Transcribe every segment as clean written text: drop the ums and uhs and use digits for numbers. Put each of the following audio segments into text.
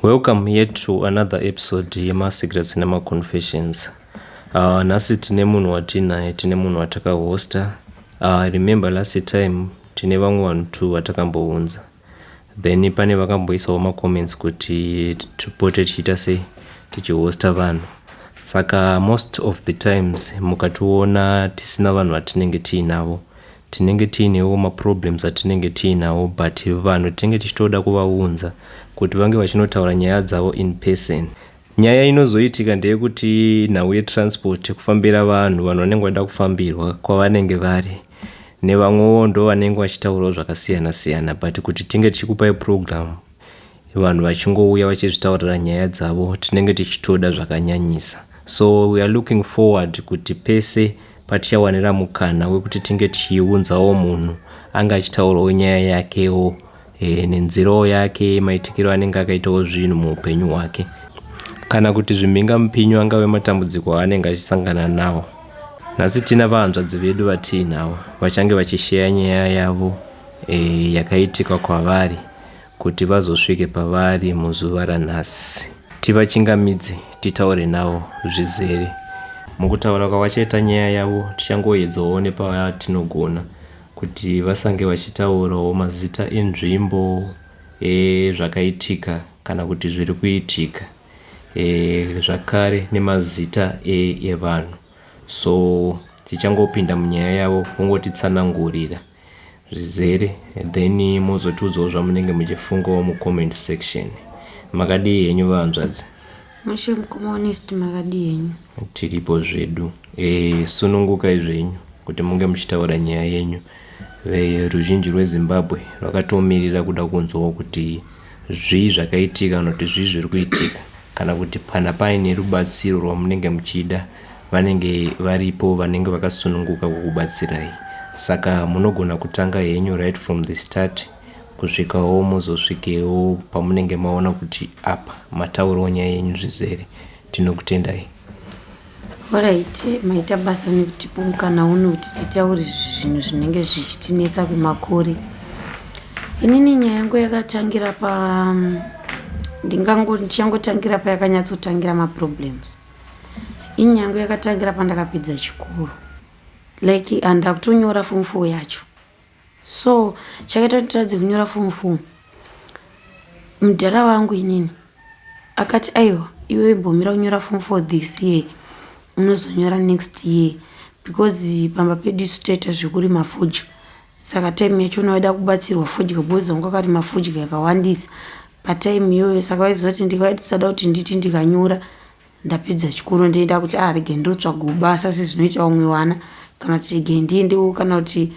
Welcome yet to another episode yemaSecrets nemaConfessions. Nhasi tine munhu watinaye, tine munhu watakahosta. Remember last time tine vamwe vanhu two vatakambounza. Then pane vakamboisawo macomments kuti tipote tichiita sei, tichihosta vanhu. Saka most of the times mukationa tisina vanhu vatinenge tiinavo, tinenge tiinewo maproblems atinenge tiinawo, but vanhu tinenge tichitoda kuvaunza kuti vange vachinotaura nyaya dzavo in person. Nyaya inozoitika ndeyekuti nhau yetransport, kufambira vanhu, vanhu vanenge vachida kufambirwa kwavanenge vari, nevamwewo ndo vanenge vachitaurawo zvakasiyana siyana, but kuti tinge tichikupai program vanhu vachingouya vachizvitaurira nyaya dzavo, tinenge tichitoda zvakanyanyisa. So we are looking forward kuti pese patichawanira mukana wekuti tinge tichiunzawo munhu anga achitaurawo nyaya yakewo nenzirawo yake, maitikiro anenge akaitawo zvinhu muupenyu hwake, kana kuti zvimhingamupinyu angave matambudziko aanenge achisangana nawo. Nhasi tina vahanzvadzi vedu vatiinavo vachange vachisheya nyaya yavo yakaitika kwavari kuti vazosvike pavari muzuva ranhasi. Tivachingamidze, titaure navo zvizere. Mukutaura kwavachaita nyaya yavo, tichangoedzawo nepatinogona kuti vasange vachitaurawo mazita enzvimbo, ezvakaitika kana kuti zviri kuitika, zvakare nemazita evanhu. So tichangopinda munyaya yavo, vongotitsanangurira zvizere, then mozotiudzawo zvamunenge muchifungawo mucomment section. Makadii henyu, vahanzvadzi? Mushe, mukoma Honest, makadii henyu? Tiripo zvedu. Sunungukai zvenyu kuti munge muchitaura nyaya yenyu. Ruzhinji rweZimbabwe rwakatomirira kuda kunzwawo kuti zvii zvakaitika kana kuti zvii zviri kuitika, kana kuti kana paine rubatsiro rwamunenge muchida, vanenge varipo, vanenge vakasununguka kukubatsirai. Saka munogona kutanga henyu right from the start kusvikawo muzosvikewo pamunenge maona kuti apa mataurawo nyaya yenyu zvizere. Tinokutendai. Alright, maita basa nekutipa mukana uno kuti titaure zvinhu zvinenge zvichitinetsa kwemakore. Inini nyaya yangu yakatangira pa ndingango ndichangotangira payakanyatsotangira maproblems. Inyaya yangu yakatangira pandakapedza chikoro, like handakutonyora form 4 yacho. So chakaita kuti tiradze kunyora form 4, mudhara wangu inini akati, "Aiwa iwe, imbomira kunyora form 4 this year, unozonyora next year," because pamba pedu isu taita zvekurima fodya. Saka time yacho unoida kubatsirwa fodya because wanga wakarima fodya yakawandisa patime iyoyo. Saka vaiziva kuti ndikaisada kuti nditi ndikanyora ndapedza chikoro, ndoenda kuti, "Ah, rege ndotsvagawo basa sezvinoita vamwe vana," kana kuti, "Rege ndiendewo," kana kuti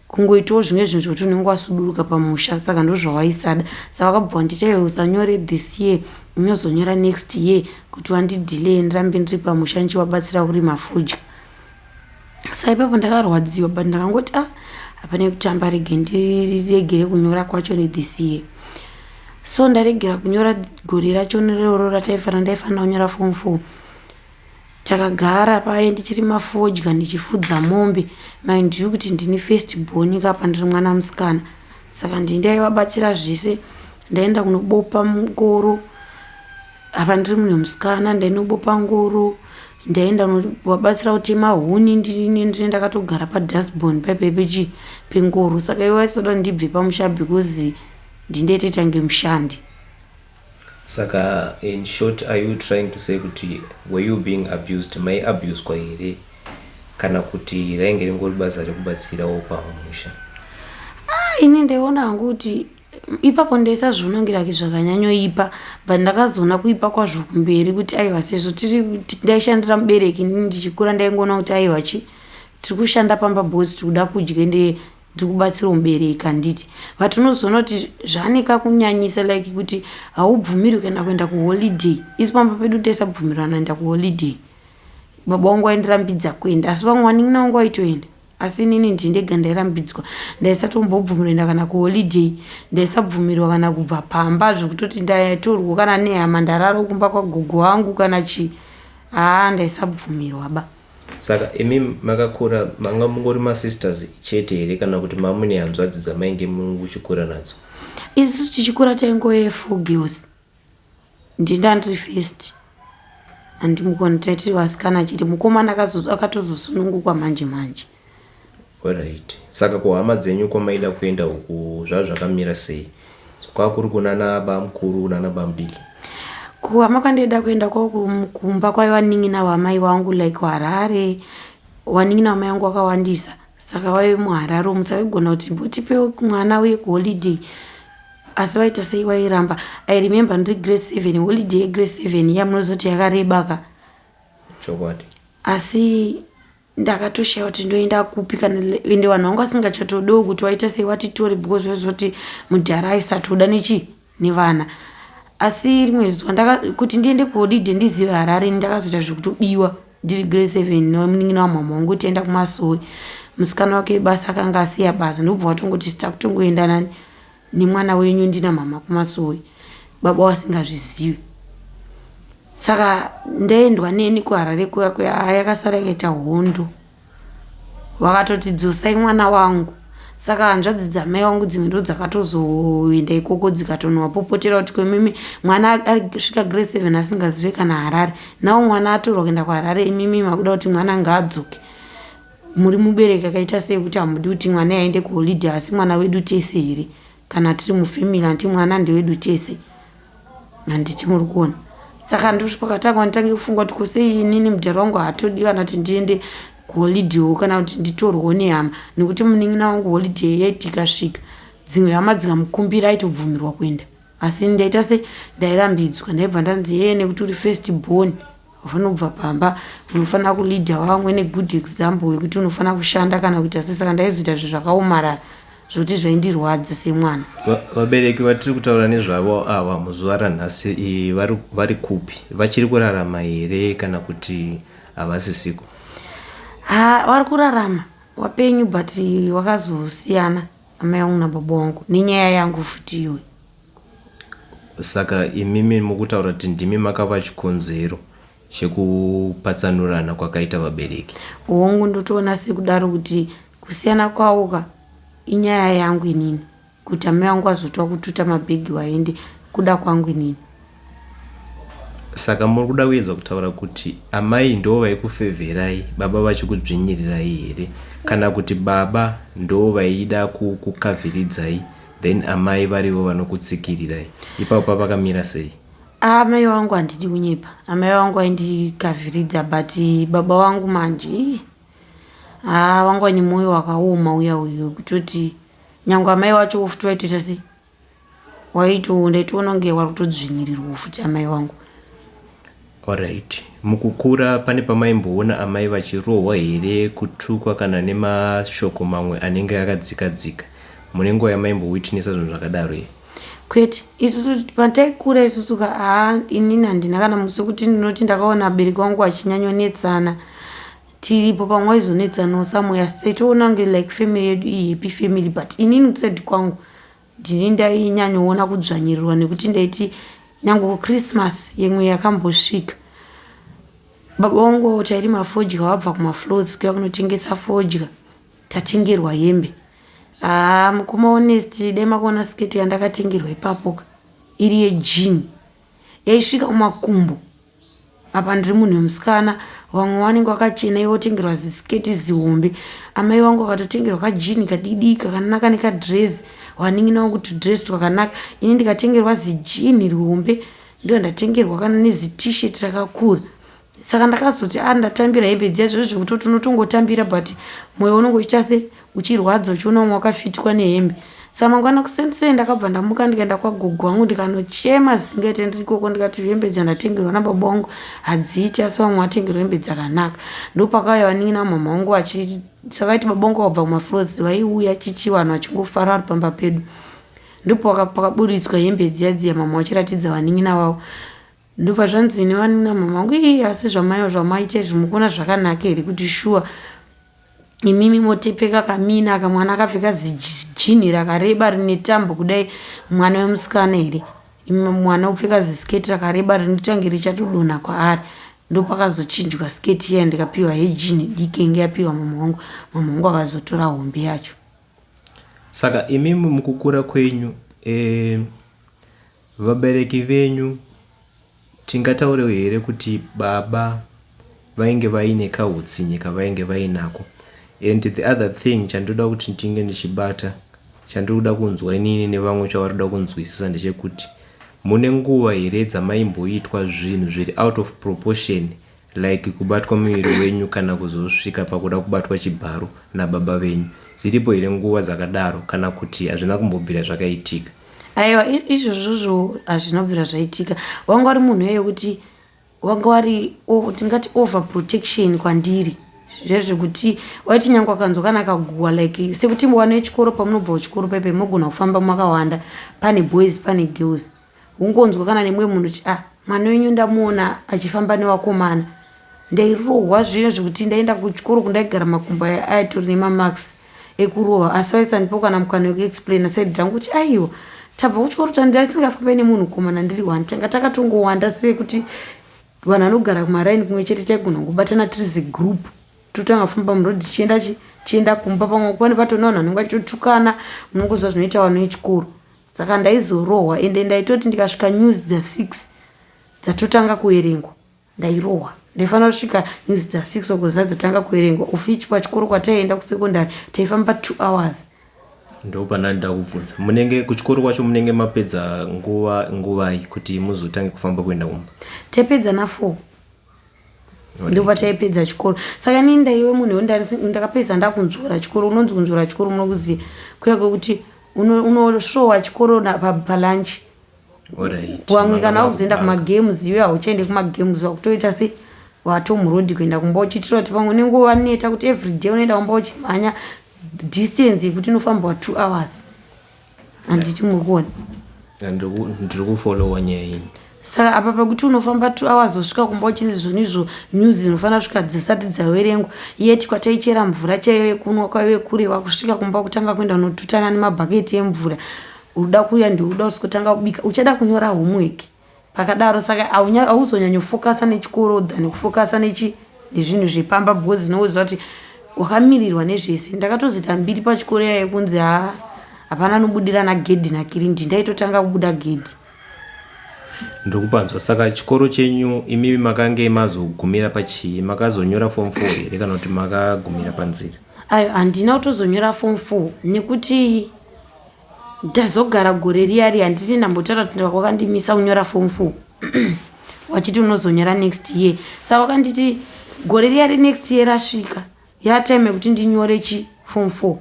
kungoitawo zvimwe zvinhu zvekuti unenge wasuduruka pamusha. Saka ndozvawaisada. Saka vakabva wanditi, "Aiwa, usanyore this year, unozonyora next year," kuti wandidelay ndirambe ndiri pamusha ndichivabatsira kurima fodya. Saka ipapo ndakarwadziwa, but ndakangoti, "Ah, hapane kutamba, rege ndiregere kunyora kwacho nethis year." So ndaregera kunyora gore racho neroro rataifanira, ndaifanira kunyora form 4. Takagara paye ndichirima fodya, ndichifudza mombe. Mind you kuti ndini first born kapa, ndiri mwana musikana, saka ndini ndaivabatsira zvese. Ndaenda kunobopa ngoro apa ndiri munhu musikana, ndainobopa ngoro, ndaenda kunovabatsira kutema huni. Ndini ndine ndakatogara padustbin paipai pechi pengoro. Saka ivo vaisada kuti ndibve pamusha because ndindaitoita ngemushandi. Saka in short, are you trying to say kuti were you being abused? Maiabuswa here, kana kuti rainge ringori basa rekubatsirawo pamusha? Ah, ini ndaiona hangu kuti ipapo ndaisazvionangira zvakanyanyoipa, but ndakazoona kuipa kwazvo kumberi kuti aiwa, sezvo tiri ndaishandira mubereki inini ndichikura, ndaingoona kuti aiwa, chi tiri kushanda pamba because tiri kuda kudya, ende ndiri kubatsirawo mubereki, handiti? But unozoona kuti zvanika kunyanyisa, like kuti haubvumirwi kana kuenda kuholiday. Isi pamba pedu taisabvumirwa kuenda kuholiday. Baba vangu vaindirambidza kuenda, asi vamwe vanin'ina vangu vaitoenda, asi inini ndindega ndairambidzwa. Ndaisatombobvumirwa kuenda kana kuholiday, ndaisabvumirwa kana kubva pamba, zvekutoti ndaitorwa kana nehama, ndarara kumba kwagogo wangu kana chii. Haa, ndaisabvumirwa ba. Saka imi makakura manga mungori masisters chete here, kana kuti mamune hanzvadzi dzamainge muchikura nadzo? Isusu tichikura taingove four girls. Ndinda ndiri first handimukoni taitiri vasikana chete mukomana akatozosunungukwa manje manje. Alright. Saka kuhama dzenyu kwamaida kuenda uku zvava zvakamira sei? Kwakuri kunana bamukuru nana bamudiki? Kuhama kwandaida kuenda kwakumba kwaiva nin'ina wamai wangu like Harare. Wanin'ina wamai wangu wakawandisa saka waive muHarare umu taigona kuti mbotipewo mwana uye kuholiday asi vaita sei vairamba. I remember ndiri grade 7 holiday yegrade 7 iya munozoti yakareba ka. Chokwadi. Asi ndakatoshaya kuti ndoenda kupi kana ende vanhu vanga vasingachatodewo kuti waita sei watitore because vaizoti mudhara aisatoda nechi nevana asi rimwe zuva ndaka kuti ndiende kuholiday ndizive harare ndakazoita zvekutobiwa ndiri grade 7 nomunin'ina wamama wangu tienda kumasowe musikana wake basa akanga asiya basa ndobva watongoti takutongoenda nani nemwana wenyu ndina mama kumasowe baba wasingazvizivi saka ndaendwa neni kuharare kuya kuya yakasara yakaita hondo vakatoti dzosai mwana wangu saka hanzvadzi dzamai vangu dzimwe ndo dzakatozoenda ikoko dzikatonowapopotera kuti kwemimi mwana asvika grade 7 asingazive kana harare nawo mwana atorwa kuenda kuharare imimi makuda kuti mwana ngaadzoke muri mubereki akaita sei kuti hamudi kuti mwana aende kuholiday asi mwana wedu tese here kana tiri mufamily anti mwana ndewedu tese handiti muri kuona saka ndopakatanga nditange kufunga kuti kosei inini mudhara wangu haatodi kana kuti ndiende kuholiday kana kuti nditorwewo nehama nekuti munin'ina wangu holiday yaiti ikasvika dzimwe hama dzikamukumbira aitobvumirwa kuenda asi ndaita se ndairambidzwa ndaibva ndanzi yee nekuti uri first born unofanira kubva pamba unofanira kuleader vamwe negood example yekuti unofanira kushanda kana kuita sei saka ndaizoita zvinhu zvakaomarara zvekuti zvaindirwadza semwana. Vabereki vatiri kutaura nezvavo ava muzuva ranhasi vari kupi? Vachiri kurarama here kana kuti havasisiko? Ha, vari kurarama wapenyu but wakazosiyana amai vangu nababa vangu nenyaya yangu futi iyoyo. Saka imimi mukutaura kuti ndimi makava chikonzero chekupatsanurana kwakaita vabereki? Hongu, ndotoona sekudaro kuti kusiyana kwavo ka inyaya yangu inini kuti amai vangu vazotwa kututa mabhegi vaende kuda kwangu inini. Saka muri kuda kuedza kutaura kuti amai ndo vaikufevherai baba vachikudzvinyirirai here kana kuti baba ndo vaida kukukavhiridzai then amai varivo vanokutsikirirai ipapo papakamira sei? Amai vangu handidi kunyepa amai vangu vaindikavhiridza but baba vangu manje haa vanga vane mwoyo wakaoma uya uyu wekutoti nyangwe amai vacho futi vaitoita sei waito ndaitoona kunge vari kutodzvinyirirwa futi amai vangu. Alright. Mukukura pane pamaimboona amai vachirohwa here, kutukwa kana nemashoko mamwe anenge akadzika dzika? Mune nguva yamaimbowitnessa zvinhu zvakadaro here? Kwete, isusu pataikura isusu ka haa inini handina kana musi wekuti ndinoti ndakaona vabereki vangu vachinyanyonetsana tiripo pamwe vaizonetsanawo somewhere asi taitoona kunge like family yedu ihappy family but inini kuside kwangu ndini ndainyanyoona kudzvanyirirwa nekuti ndaiti nyange kuchristmas yemwe yakambosvika baba vangu tairima fodya vabva kumafloats kuya kunotengesa fodya tatengerwa hembe haa mukoma honest dai makaona sketi yandakatengerwa ipapoka iri yejini yaisvika kumakumbo apa ndiri munhu wemusikana vamwe vanenge vakachena iwe wotengerwa zisiketi zihombe amai vangu vakatotengerwa kajini kadidi kakanaka nekadress vanin'ina vangu tudress twakanaka ini ndikatengerwa zijini rihombe ndo ndatengerwa kana nezitshirt rakakura saka ndakazoti a ah, ndatambira hembe dziya zviro zvekutoti unotongotambira but mwoyo unonge uchiita se uchirwadza uchiona umwe wakafitwa nehembe saka mangwana kuseni sei ndakabva ndamuka ndikaenda kwagogo wangu ndikanochema zvisingaite ndiri ikoko ndikati hembe dzandatengerwa nababa wangu hadziiti asi vamwe vatengerwa hembe dzakanaka ndopakauya vanin'ina vamama wangu vachi saka vaiti baba wangu vabva kumafloors vaiuya chichi vanhu vachingofara vari pamba pedu ndopakaburitswa hembe dziya dziya mama vachiratidza vanin'ina vavo ndopazvanzi nevanin'ina mama vangu ii asi zvamaiwa zvamaita izvi mukuona zvakanaka here kuti shuwa imimi motipfeka kamina aka mwana akapfeka zijini rakareba rine tambo kudai mwana wemusikana here mwana opfeka zisiketi rakareba rinotange richatodonha kwaari ndopakazochinjwa siketi iya ndikapiwa hejini diki inge yapiwa mama wangu mama wangu akazotora hombe yacho saka imimi mukukura kwenyu eh, vabereki venyu. Tingataurewo here kuti baba vainge vaine kahutsinye kavainge vainako? And the other thing chandoda kuti ndinge ndichibata, chandiri kuda kunzwa inini nevamwe chavari kuda kunzwisisa ndechekuti mune nguva here dzamaimboitwa zvinhu zviri out of proportion, like kubatwa muviri wenyu kana kuzosvika pakuda kubatwa chibharo nababa venyu? Dziripo here nguva dzakadaro kana kuti hazvina kumbobvira zvakaitika? Aiwa, izvozvozvo hazvinobvira zvaitika. Wanga wari munhu iyoyo kuti wanga wari tingati over protection kwandiri, zvezvekuti waiti nyange wakanzwa kana kaguwa, like sekuti wana wechikoro, pamunobva kuchikoro paipai mogona kufamba makawanda, pane boys, pane girls, ungonzwa kana nemumwe munhu kuti, "Ah, mwana wenyu ndamuona achifamba nevakomana." Ndairohwa zvinhu zvekuti ndaenda kuchikoro kundaigara makumbo aitori nemamarks ekurohwa, asi vaisandipo kana mukana wekuexplaina side rangu kuti aiwa, tabva kuchikoro, tandisingafambai nemunhu komana ndiri one, tanga takatongowanda sekuti vanhu vanogara kumaraini kumwe chete, taigona kubatana tiri zigroup, totanga kufamba murodhi tichienda tichienda kumba. Pamwe pane patona vanhu vanenge vachitotukana, munongoziva zvinoita vanhu vechikoro. Saka ndaizorohwa, ende ndaitoti ndikasvika news dza6 dzatotanga kuverengwa, ndairohwa. Ndaifanira kusvika news dza6 oko dzadzatanga kuverengwa, of which pachikoro kwataienda kusekondari taifamba 2 hours. Ndo pandandida kubvunza, munenge kuchikoro kwacho munenge mapedza nguva nguvai kuti muzotange kufamba kuenda kumba? Taipedza na4, ndopataipedza chikoro. Saka inini ndaive munhu ndakapedza ndakunzvora chikoro. Unonzi kunzvora chikoro munokuziva kuya kwekuti unosvowa chikoro palunch. Vamwe kana wakuzoenda kumagames, iwe hauchaende kumagames, wakutoita se watomurodhi kuenda kumba, uchiitira kuti pamwe unenge waneta kuti everyday unoenda kumba uchimhanya distance yekuti unofambwa 2 hours. Handiti muri kuona? Ndiri kufollowa nyaya iyi. Saka apa pekuti unofamba 2 hours, wosvika kumba uchinzi zvonizvo news inofanira kusvika dzisati dzaverengwa, yeti kwataichera mvura chaiyo yekunwa kwaive kure. Wakusvika kumba kutanga kuenda unotutana nemabhaketi emvura, uda kuuya ndiuda usikotanga kubika, uchada kunyora homework pakadaro. Saka hauzonyanyofokasa nechikoro than kufokasa nechi nezvinhu zvepamba, because unoziva kuti wakamirirwa nezvese. Ndakatozoita mbiri pachikoro yayo kunzi ha, hapana anobudirana gedhi nakirindi. Ndaitotanga kubuda gedhi. Ndiri kupanzwa. Saka chikoro chenyu imimi makange mazogumira pachii? Makazonyora form 4 here kana kuti makagumira panzira? Ayo, handina kutozonyora form 4 nekuti ndazogara gore riya riya. Handiti ndambotaura kuti wakandimisa kunyora form 4, wachiti unozonyora next year. Saka wakanditi gore riya renext year rasvika, yatime yekuti ndinyore chi form 4,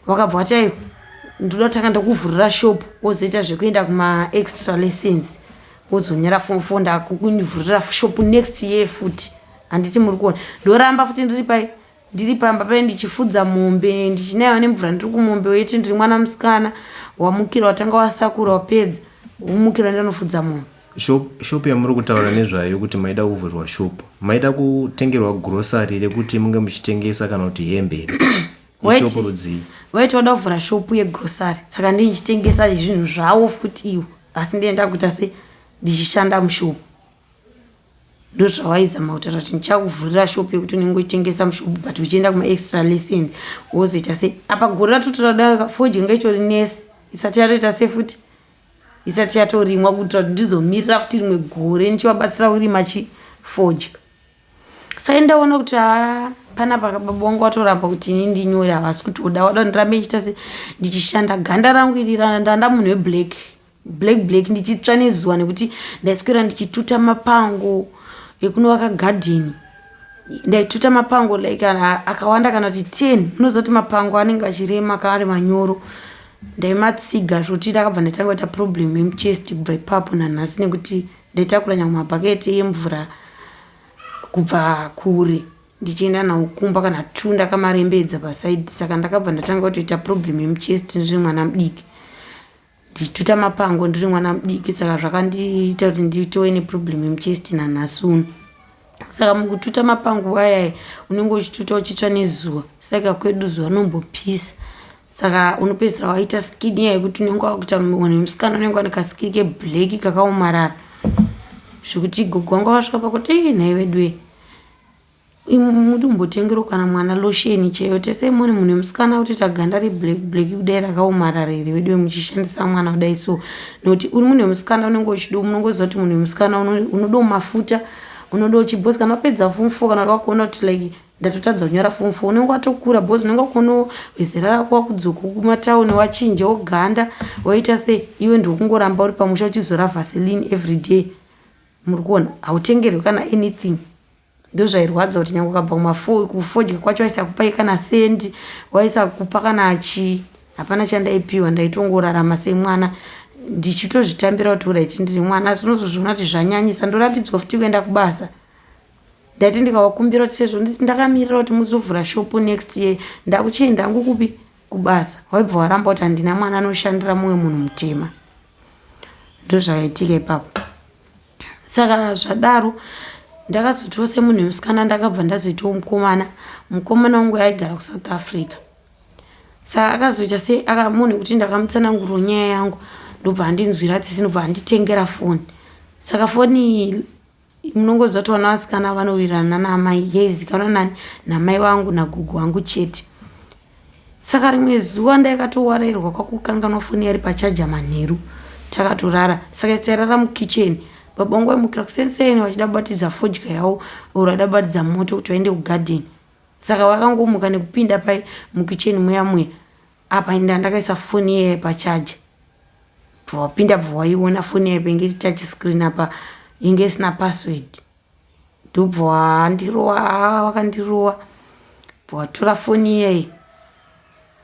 wakabva wati, "Aiwa, ndoda kutanga ndakuvhurira shop, wozoita zvekuenda kumaextra lessons, wozonyora form 4. Ndakuvhurira shop next year futi." Handiti muri kuona? Ndoramba futi ndiri pai, ndiri pamba pai, ndichifudza mombe, ndichinaiwa nemvura ndiri kumombe. Weti ndiri mwana musikana, wamukira, watanga wasakura, wapedza, womukira, ndanofudza mombe. Shop yamuri kutaura nezvayo kuti maida kuvhurwa shop, maida kutengerwa grocery rekuti munge muchitengesa kana kuti hembe here? Ishop rudzii? Vaiti vada kuvhura shopu yegrocery, saka ndichitengesa zvinhu zvavo futi iwo, asi ndienda kuita se ndichishanda mushopu. Ndozvawaizama kutaura kuti ndichakuvhurira shopu yekuti unenge uchitengesa mushopu, but uchienda kumaextra lessons, wozoita se apa gore ratotora fodya inga itori nesi isati yatoita se futi isati yatorimwa, kuitira kuti ndizomirira futi rimwe gore ndichivabatsira kurima chifodya. Saka ndaona kuti ha, panapa baba vangu vatoramba kuti ini ndinyore, havasi kutoda, wada ndirambe ndichiita se ndichishanda. Ganda rangu iri ndanda munhu weblack, black, black, ndichitsva nezuva nekuti ndaiswera ndichituta mapango ekunovaka gadheni. Ndaituta mapango like akawanda kana kuti 10. Unoziva kuti mapango anenge achirema kaari manyoro. Ndaimatsiga zvokuti ndakabva ndatanga kuita problem yemuchest kubva ipapo nanhasi, nekuti ndaitakura nyangwe mabhaketi emvura kubva kure ndichienda nawo kumba, kana two ndakamarembedza pasaidi. Saka ndakabva ndatanga kutoita problem yemuchest ndiri mwana mudiki, ndichituta mapango ndiri mwana mudiki. Saka zvakandiita kuti nditove neproblem yemuchest nanhasi uno. Saka mukututa mapango ayaya, unenge uchituta uchitsva nezuva. Saka kwedu zuva rinombopisa, saka unopedzisira waita skin iya yekuti unenge wakuita munhu wemusikana, unenge wane kaskin keblack kakaomarara, zvekuti gogo wangu vakasvika pakuti, "Ii, nhai vedu, Muri kumbotengerawo kana mwana lotion chaiyo tese mune munhu wemusikana kutoita ganda reblack black kudai rakaomarara here veduwe muchishandisa mwana kudai so nokuti uri munhu wemusikana unenge uchido munongoziva kuti munhu wemusikana unodawo mafuta unodawo chibhosi kana wapedza form four kana wakuona kuti like ndatotadza kunyora form four unenge watokura bhozi unenge wakuonawo wezera rako wakudzoka kumatauni wachinja woganda waita sei iwe ndokungoramba uri pamusha uchizora vaseline everyday muri kuona hautengerwi kana anything Ndozvairwadza kuti nyangwe ukabva kufodya kwacho vaisakupai kana sendi vaisakupa kana chii hapana chandaipiwa ndaitongorarama semwana ndichitozvitambira kuti uraiti ndiri mwana asi unozozviona kuti zvanyanyisa ndorambidzwa futi kuenda kubasa ndaiti ndikavakumbira kuti sezvo ndakamirira kuti muzovhura shopu next year ndakuchienda hangu kupi kubasa waibva waramba kuti handina mwana anoshandira mumwe munhu mutema ndozvakaitika ipapo Saka zvadaro ndakazotiwo semunhu wemusikana ndakabva ndazoitawo mukomana. Mukomana wangu aigara kuSouth Africa. Saka akazoita sei munhu wekuti ndakamutsanangurira nyaya yangu ndobva andinzwira tsitsi ndobva anditengera foni. Saka foni iyi munongoziva kuti vana vasikana vanowirirana nana amai yaizikanwa nani namai vangu nagogo vangu chete. Saka rimwe zuva ndaikatowarairwa kwakukanganwa foni yari pachaja manheru takatorara saka tairara mukitchen baba vangu vaimukira kuseni seni vachida kubatidza fodya yavo or vaida kubatidza moto kuti vaende kugadheni saka vakangomuka nekupinda pai mukitchen muya muya apa inda ndakaisa foni iyaye pachaja bva wapinda bva waiona foni yaye painge iri touch screen apa inge isina password Ndobva wandirowa haa wakandirowa bva watora foni iyayi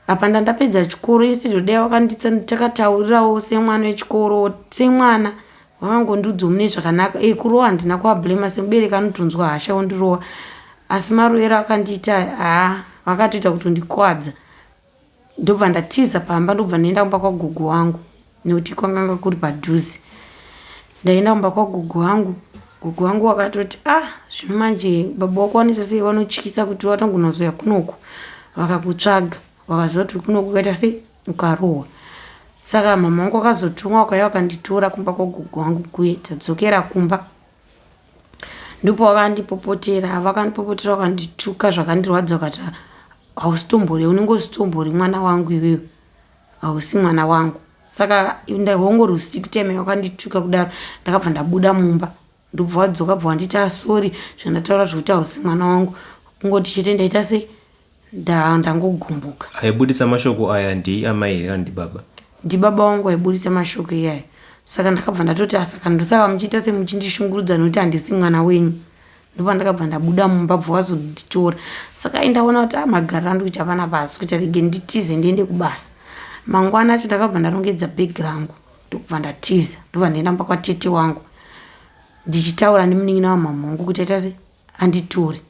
apa ndandapedza chikoro instead dai wakanditakataurirawo semwana wechikoro semwana wakangondiudzawo mune zvakanaka e kurowa handina kuvablema semubereki anotonzwa hasha wondirowa asi marovero akandiita haa vakatoita kutondikwadza Ndobva ndatiza pamba ndobva ndaenda kumba kwagogo wangu nekuti kwanganga kuri padhuze. Ndaenda kumba kwagogo wangu, gogo wangu wakatoti ah zvino manje baba wako vanoita sei vanotyisa kuti vanogona kuzouya kunoku vakakutsvaga vakaziva kuti uri kunoku ukaita sei ukarohwa. Saka mama wangu wakazotumwa vakauya vakanditora kumba kwagogo wangu kuye tadzokera kumba. Ndipo vakandipopotera vakandipopotera vakandituka zvakandirwadza vakati hausitombori unenge usitombori mwana wangu iwewe hausi mwana wangu saka ndahongori usiku time wakandituka kudaro ndakabva ndabuda mumba ndobva wadzoka bva wanditi asori ah, zvandataura zvekuti hausi mwana wangu kungoti chete ndaita sei ndangogumbuka aibudisa mashoko aya ndi amai here kana ndibaba ndibaba wangu aibudisa mashoko iyayo saka ndakabva ndatoti asaka ah, ndosaka muchiita semuchindishungurudza nokuti handisi mwana wenyu Ndopandakabva ndabuda mumba bva vazonditora saka ai ndaona kuti amagariro ah, andikuita panapa hasi kuita rege nditize ndiende kubasa mangwana acho ndakabva ndarongedza bhegi rangu ndokubva ndatiza ndobva ndaenda mumba kwatete wangu ndichitaura nemunin'ina wamama wangu kuti aita se anditore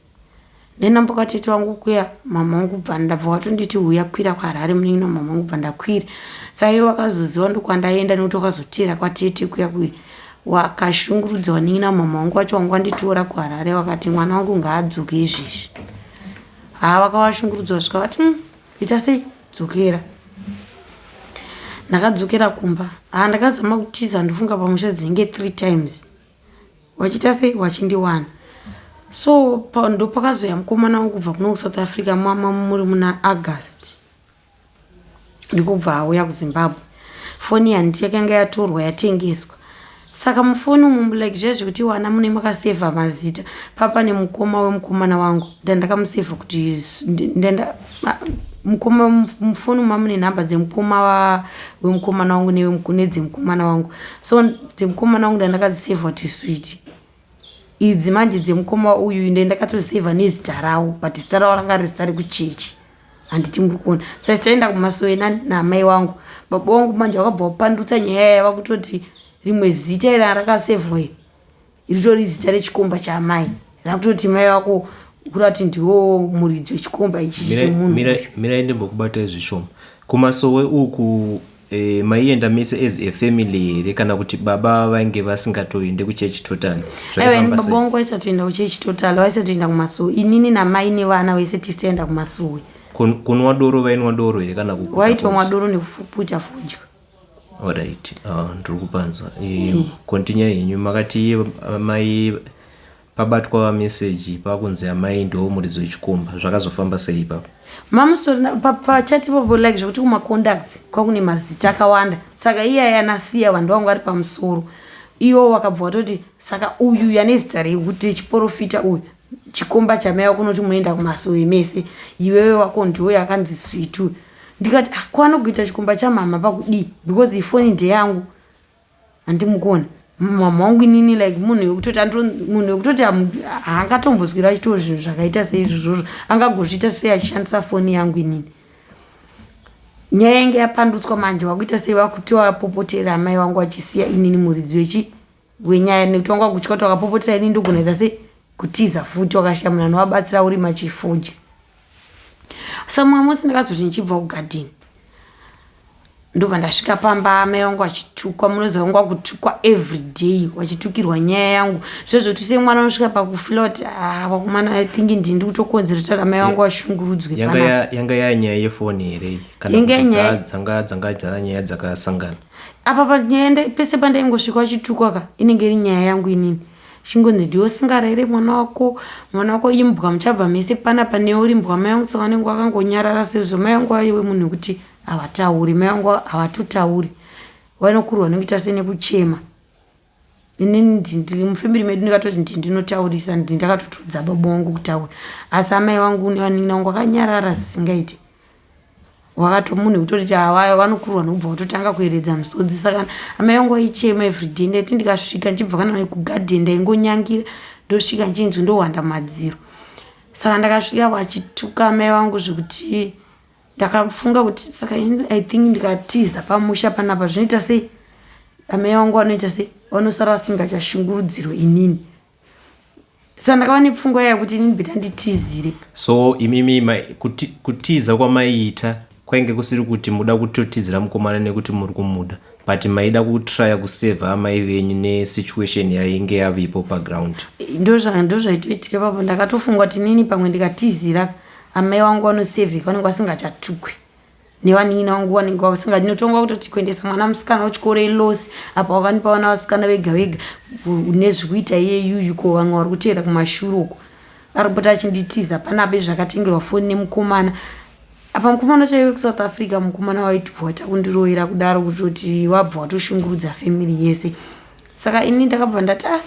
ndaenda mumba kwatete wangu kuya mama wangu bva ndabva watonditi huya kwira kuharare munin'ina wamama wangu bva ndakwira saka iye wakazoziva ndokwandaenda nekuti wakazoteera kwatete kuya kuya Wakashungurudza wanin'ina mama wangu wacho wanga wanditora kuHarare wakati mwana wangu ngaadzoke izvezvi. Haa vakavashungurudza vasvika vati mm, ita sei dzokera. Ndakadzokera kumba. Haa ndakazama kutiza ndofunga pamusha dzinenge three times. Wachiita sei wachindiwana. So ndopakazouya mukomana wangu kubva kuno kuSouth Africa mama muri muna August. Ndikubva auya kuZimbabwe. Foni handiti yakanga yatorwa yatengeswa. Saka mufoni umu like zviya zvekuti wana mune makasevha mazita. Papa nemukoma wemukomana wangu ndandakamusevha kuti ndanda mukoma mufoni umu mune nhamba dzemukoma wemukomana wangu nedzemukomana wangu. So dzemukomana wangu ndandakadzisevha kuti sweet. Idzi manje dzemukoma uyu ndandakatosevha nezita rawo but zita rawo ranga riri zita rekuchechi. Handiti muri kuona. Saka taenda kumasowe naamai wangu. Baba wangu manje vakabva vapandutsa nyaya yava kutoti rimwe zita iri rakasevhwa iri ritori zita rechikomba chaamai. Rakutoti mai vako kurati ndiwo muridzi wechikomba ichi chemunhu. Mirai ndimbokubatai zvishoma. Kumasowe uku E, maienda mese as a family here kana kuti baba vainge vasingatoende kuchechi totally? Aiwa, baba vangu vaisatoenda kuchechi totally, vaisatoenda kumasuwe. Inini namai nevana vese tisu kumasuwe. Kunwa doro vainwa doro here kana kuputa? Waitomwa doro nekuputa fodya. Alright, ah, ndiri kupanzwa. E, mm. Continue henyu makati mai Pabatwa meseji pakunzi amai ndiwo muridzi wechikomba, zvakazofamba sei ipapo? Mamustori pachati ipopo, like zvekuti kumacontacts kwakune mazita akawanda. Saka iye ayanasiya vanhu vangu vari pamusoro, iwo wakabva watoti saka uyu yane zita rekuti chiprofita uyu, chikomba chamai wako, unoti munoenda kumasowe mese, iwewe wako ndiwo yakanzi Switu. Ndikati, "Ah, kwanokuita chikomba chamama pakudii?" Because ifoni ndeyangu, handimukona mama wangu inini, like munhu wekutoti munhu wekutoti haangatomboswira achitiwo zvinhu zvakaita seizvozvozvo, angagozviita sei achishandisa foni yangu inini? Nyaya yange yapandutswa manje, wakuita sei, vakuti vapopotera amai vangu vachisiya inini muridzi wechi wenyaya, nekuti wanga kutya kuti wakapopotera inini ndogona ita sei, kutiza futi, wakashaya munhu anovabatsira urima chifodya. Sa mumwe musi ndakazoti ndichibva kugadheni, ndobva ndasvika pamba amai vangu vachitukwa. Munoziva vangu vakutukwa everyday, vachitukirwa nyaya yangu zvezvoti semwana unosvika pakufila kuti, "Ah, vakomana, I think ndini kutokonzera kuti amai vangu vashungurudzwe." Yanga yanyaya yefoni here kana Yanga kuti yanyaya- dzanga dzaa nyaya dzakasangana? Apa panyaya pese pandaingosvika vachitukwa ka, inenge iri nyaya yangu inini, chingonzi, "Ndiwe usingarayire mwana wako, mwana wako imbwa, muchabva mese panapa neuri mbwa." Mai vangu saka vanenge vakangonyarara sezvo mai vangu vaive munhu wekuti havatauri. Mai vangu havatotauri, vanokurwa nekuita senekuchema. Inini ndiri mufamily medu ndikatoti ndi ndinotaurisa, ndi ndakatotodza baba vangu kutaura, asi amai vangu nevanin'ina vangu vakanyarara zvisingaiti. Wakato munhu wekutoti hawa vanokurwa nokubva watotanga kueredza misodzi. Saka amai vangu vaichema everyday. Ndaiti ndikasvika ndichibva kana kugadheni, ndaingonyangira, ndosvika nchinzi ndohwanda madziro. Saka ndakasvika vachituka amai vangu zvekuti ndakafunga kuti saka ini I think ndikatiza pamusha panapa zvinoita sei, amai vangu vanoita sei, vanosara vasingachashungurudzirwe inini. Saka ndakava nepfungwa iya yekuti inini better nditizire. So imimi kutiza kwamaiita kwainge kusiri kuti muda kutotizira mukomana nekuti muri kumuda, but maida kutraya kusevha amai venyu nesituation yainge yavipo paground? Ndozvaitoitika papo. Ndakatofunga kuti inini pamwe ndikatizira amai vangu vanosevheka, vanenge vasingachatukwi nevanin'ina vangu, vanenge vasinga ndinotonga kutoti kuendesa mwana musikana kuchikoro iloss. Apa wakanipa vana vasikana vega vega nezvekuita iye yuyu, ko vamwe vari kuteera kumashure uko ari kupota achinditiza panapa. Izvi zvakatengerwa foni nemukomana apa, mukomana chaiwe kuSouth Africa, mukomana waitibva waita kundirovera kudaro kutoti wabva watoshungurudza family yese. Saka ini ndakabva ndati, ah,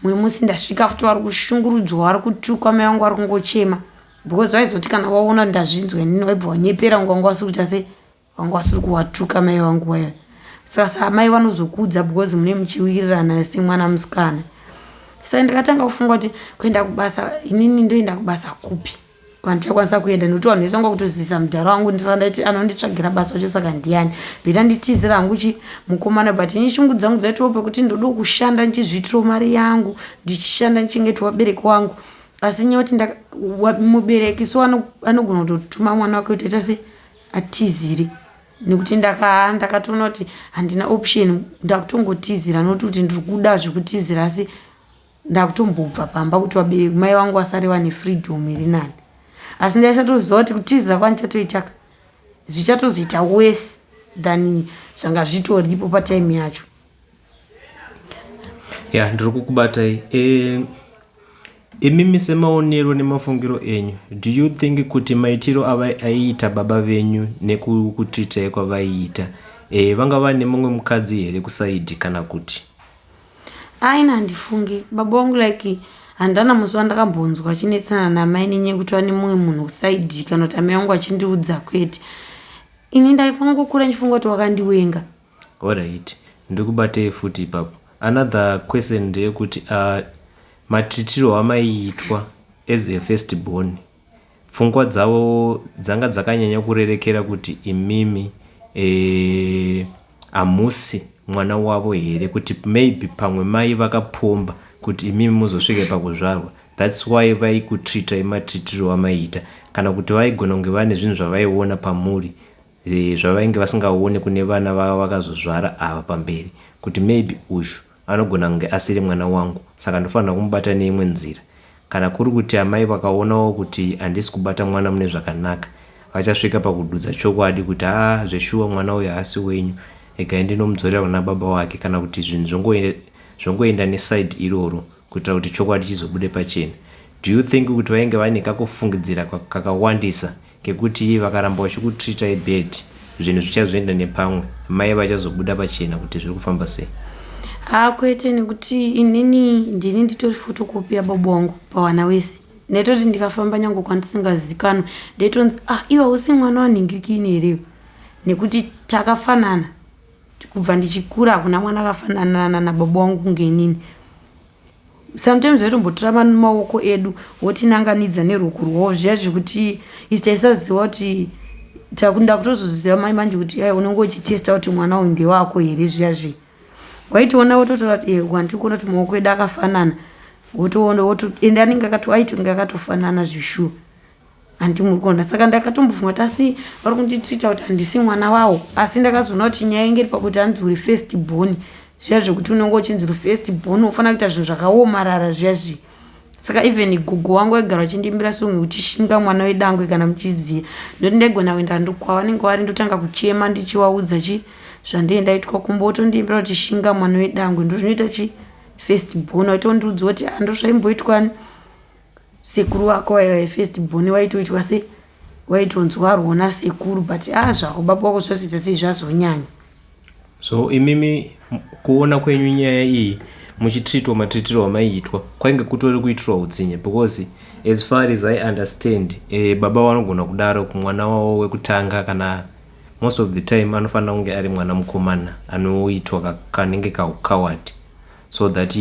mumwe musi ndasvika futi vari kushungurudzwa, vari kutukwa, mai vangu vari kungochema, because vaizoti kana waona ndazvinzwa inini waibva wanyepera kunge wanga wasiri kuita sei, wanga wasiri kuwatuka mai vangu waya. Saka samai vanozokudza because mune muchiwirirana semwana musikana. Saka ndakatanga kufunga kuti kuenda kubasa, inini ndoenda kubasa kupi kwandichakwanisa kuenda, nekuti vanhu vese vanga kutozivisa mudhara wangu. Ndisaka ndaiti anonditsvagira basa wacho saka ndiani? Better nditizira hangu chi mukomana. But ini shungu dzangu dzaitiwo pekuti ndoda kushanda ndichizviitirawo mari yangu, ndichishanda ndichengetawo vabereki wangu. Asi nyaya kuti mubereki so anogona kutotuma mwana wake kuti aita sei, atizire, nekuti ndakatoona kuti handina option, ndakutongotizira, noti kuti ndiri kuda zvekutizira, asi ndakutombobva pamba kuti vabereki mai vangu vasare vane freedom iri nani. Asi ndaisatoziva kuti kutizira kwandichatoitaka zvichatozoita worse than zvanga zvitoripo patime yacho. Ya, ndiri kukubatai. Imimi semaonero nemafungiro enyu, do you think kuti maitiro aiita baba venyu nekukutreatai kwavaiita, vanga vane mumwe mukadzi here kuside kana kuti? Aina, handifungi. Baba vangu, like, handana musi wandakambonzwa achinetsana namai nenyaya yekuti vane mumwe munhu kuside, kana kuti amai vangu achindiudza, kwete. Ini ndaikangokura ndichifunga kuti wakandiwenga. Alright, ndikubatei futi ipapo. Another question ndeyekuti matreatiro amaiitwa as a first born, pfungwa dzavo dzanga dzakanyanya kurerekera kuti imimi hamusi mwana wavo here, kuti maybe pamwe mai vakapomba kuti imimi muzosvike pakuzvarwa, that's why vaikutreatai matreatiro amaiita, kana kuti vaigona kunge vane zvinhu zvavaiona pamuri zvavainge vasingaoni kune vana vavo vakazozvara ava pamberi, kuti maybe uyu anogona kunge asiri mwana wangu, saka ndofanira kumubata neimwe nzira, kana kuri kuti amai vakaonawo kuti handisi kubata mwana mune zvakanaka, vachasvika pakududza chokwadi kuti, "Haa, zveshuwa mwana uyu haasi wenyu, regai ndinomudzorera kuna baba wake," kana kuti zvinhu zvongoenda neside iroro? Kuitira kuti chokwadi chizobude pachena. Do you think kuti vainge vaine kakufungidzira kakawandisa kekuti vakaramba vachikutreatai bad zvinhu zvichazoenda nepamwe, mai vachazobuda pachena kuti zviri kufamba sei? Haa, kwete, nekuti inini ndini nditori photocopy yababa wangu pavana wese. Ndaitoti ndikafamba nyange kwandisingazikanwe, ndaitonzi, "Ah, iwe hausi mwana wanhingirikini here?" Nekuti takafanana kubva ndichikura, hakuna mwana akafanana nababa wangu kunge inini. Sometimes vaitombotora maoko edu votinanganidza neruoko rwavo zviya, zvekuti isi taisaziva kuti ndakutozoziva mai manje kuti ai unenge uchitesta kuti mwana uyu ndewako here. Zviya zviya waitoona wototaura kuti e wandiri kuona kuti maoko edu akafanana, wotoona ende anenge aitonge akatofanana zvishuwa, handi muri kuona? Saka ndakatombofunga kuti asi vari kunditreata kuti handisi mwana wavo, asi ndakazoona kuti nyaya inge iri pakuti hanzi uri first born, zviya zvekuti unenge uchinzi uri first born unofanira kuita zvinhu zvakaomarara zviya zviya. Saka even gogo wangu vaigara vachindiimbira song yekuti "Shinga mwana wedangwe", kana muchiziva. Ndoti ndaigona kuenda kwavanenge vari, ndotanga kuchema ndichivaudza chi zvandee ndaitwa kumba, votondiimbira kuti "Shinga mwana wedangwe", ndo zvinoita chi first born. Vaitondiudza kuti ando zvaimboitwani sekuru vako vaiva first born, waitoitwa sei, waitonzwarwo nasekuru, but a zvako baba wako zvazoita sei, zvazonyanya. So imimi kuona kwenyu nyaya iyi, muchitreatwa matreatiro amaiitwa, kwainge kutori kuitirwa utsinye? Because as far as I understand, baba vanogona kudaro kumwana wavo wekutanga, kana most of the time anofanira kunge ari mwana mukomana anoitwa kanenge kaucoward so that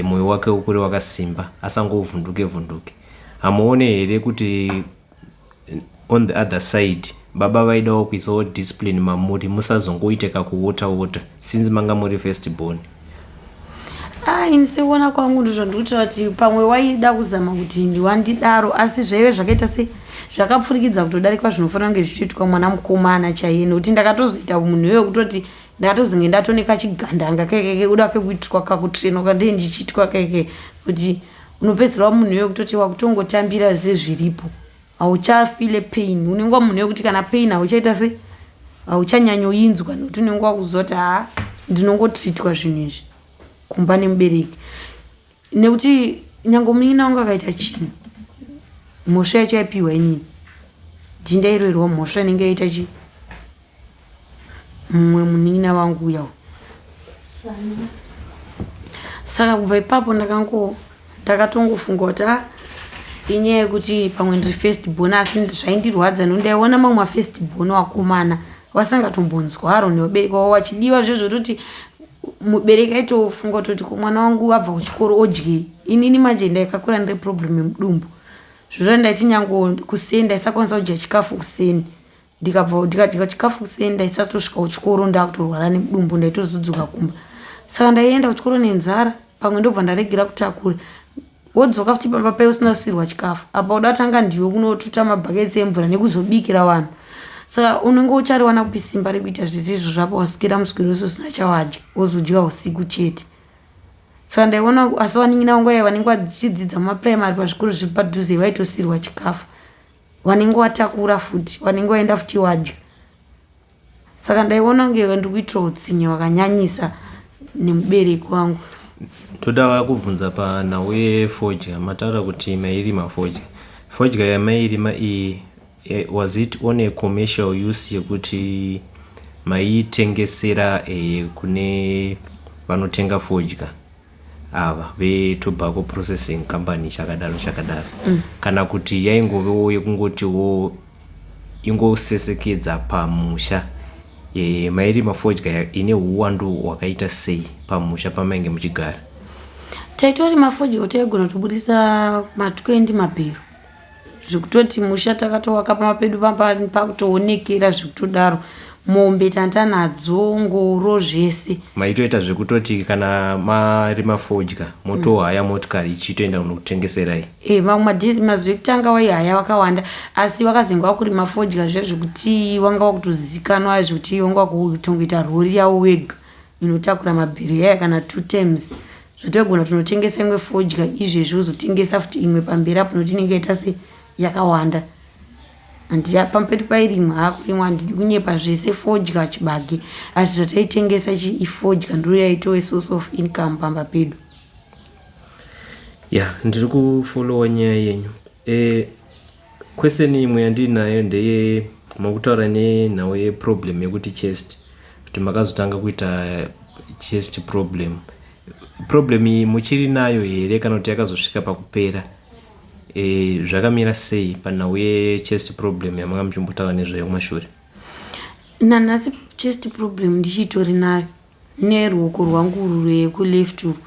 mwoyo wake ukure wakasimba, asangovhunduke vhunduke. Hamuone here kuti on the other side baba vaidawo kuisawo discipline mamuri, musazongoite kakuwota wota, since manga muri first born? A, ini sekuona kwangu, ndizvo ndikutaura kuti pamwe waida kuzama kuti ndiwandidaro, asi zvaive zvakaita sei, zvakapfurikidza kutodarika zvinofanira kunge zvichiitwa mwana mukomana chaiye, nekuti ndakatozoita munhu iyoyo kutoti ndakatozonge ndatoneka chigandanga kekeke kuda kekuitwa kakutrainwa kandee ndichiitwa keke, kuti unopedzisira munhu iyoyo kutoti wakutongotambira zvezviripo, hauchafeele pain. Unenge wamunhu wekuti kana pain hauchaita sei, hauchanyanyoinzwa, nekuti unenge wakuziva kuti haa, ndinongotreatwa zvinhu izvi kumba nemubereki. Nekuti nyange munin'ina wangu akaita chinhu, mhosva yacho yaipiwa inini, ndindairoerwa mhosva inenge yaita chi mumwe munin'ina wangu uyawo. Saka kubva ipapo ndakatongofunga kuti a inyaya yekuti pamwe ndiri first born, asi zvaindirwadza nokuti ndaiona mamwe mafirst born vakomana vasingatombonzwaro nevabereki vavo, vachidiwa zvezvototi mubereki aitofunga kutoti mwana wangu abva kuchikoro odyei. Inini manje ndakakura ndine problem yemudumbu, zvozvo ndaiti nyange kuseni ndaisakwanisa kudya chikafu kuseni. Ndikabva ndikadya chikafu kuseni, ndaisatosvika kuchikoro ndakutorwara nemudumbu, ndaitozodzoka kumba. Saka ndaienda kuchikoro nenzara, pamwe ndobva ndaregera kutakura, wodzoka futi pamba pai usina kusirwa chikafu. Apa uda tanga ndiwe kunotuta mabhaketsi emvura nekuzobikira vanhu, saka unenge uchariwana kupi simba rekuita zvese izvo zvapo waswera muswero wese usina chawadya, wozodya usiku chete? Saka ndaiona, asi vanin'ina vangu vaiva vanenge vachidzidza mumapuraimari pazvikoro zviri padhuze vaitosirwa chikafu, vanenge vatakura futi, vanenge vaenda futi vadya. Saka ndaiona kunge ndiri kuitira utsinye hwakanyanyisa nemubereki wangu. Ndoda kubvunza panhau yefodya. Mataura kuti mairima fodya. Fodya yamairima iyi, was it on a commercial use, yekuti maiitengesera kune vanotenga fodya ava vetobacco processing company, chakadaro chakadaro, kana kuti yaingovewo yekungotiwo ingosesekedza pamusha? Mairima fodya ine uwandu hwakaita sei pamusha pamainge muchigara? Taitorima fodya, taigona kutobudisa ma20 mabhero, zvekutoti musha takatovaka pamba pedu pakutoonekera zvekutodaro. Mombe tantanadzo, ngoro, zvese. Maitoita zvekutoti kana marima fodya motohaya motikari ichitoenda kunokutengeserai? E, mamwe mazuva ekutanga waihaya vakawanda, asi vakazenge vakurima fodya zviya zvekuti wanga wakutozikanwa, zvekuti wanga wakutongoita rori yavo wega inotakura mabhero yaya kana two times, zvotoigona kunotengesa imwe fodya izvezvi, wozotengesa futi imwe pamberi apo, nokuti inenge yaita se yakawanda. Pamba pedu pairimwa, hakurimwa, handidi kunyepa, zvese, fodya, chibage, asi zvataitengesa chi ifodya, ndo yaitove source of income pamba pedu. Ya, ndiri kufollowa nyaya yenyu. Question imwe yandinayo ndeye makutaura nenhau yeproblem yekuti chest, kuti makazotanga kuita chest problem. Problem iyi muchiri nayo here kana kuti yakazosvika pakupera? Zvakamira sei panhau yechest problem yamanga muchimbotaura nezvayo kumashure? Nanhasi chest problem ndichitori nayo neruoko rwangu urwu rwekuleft urwu,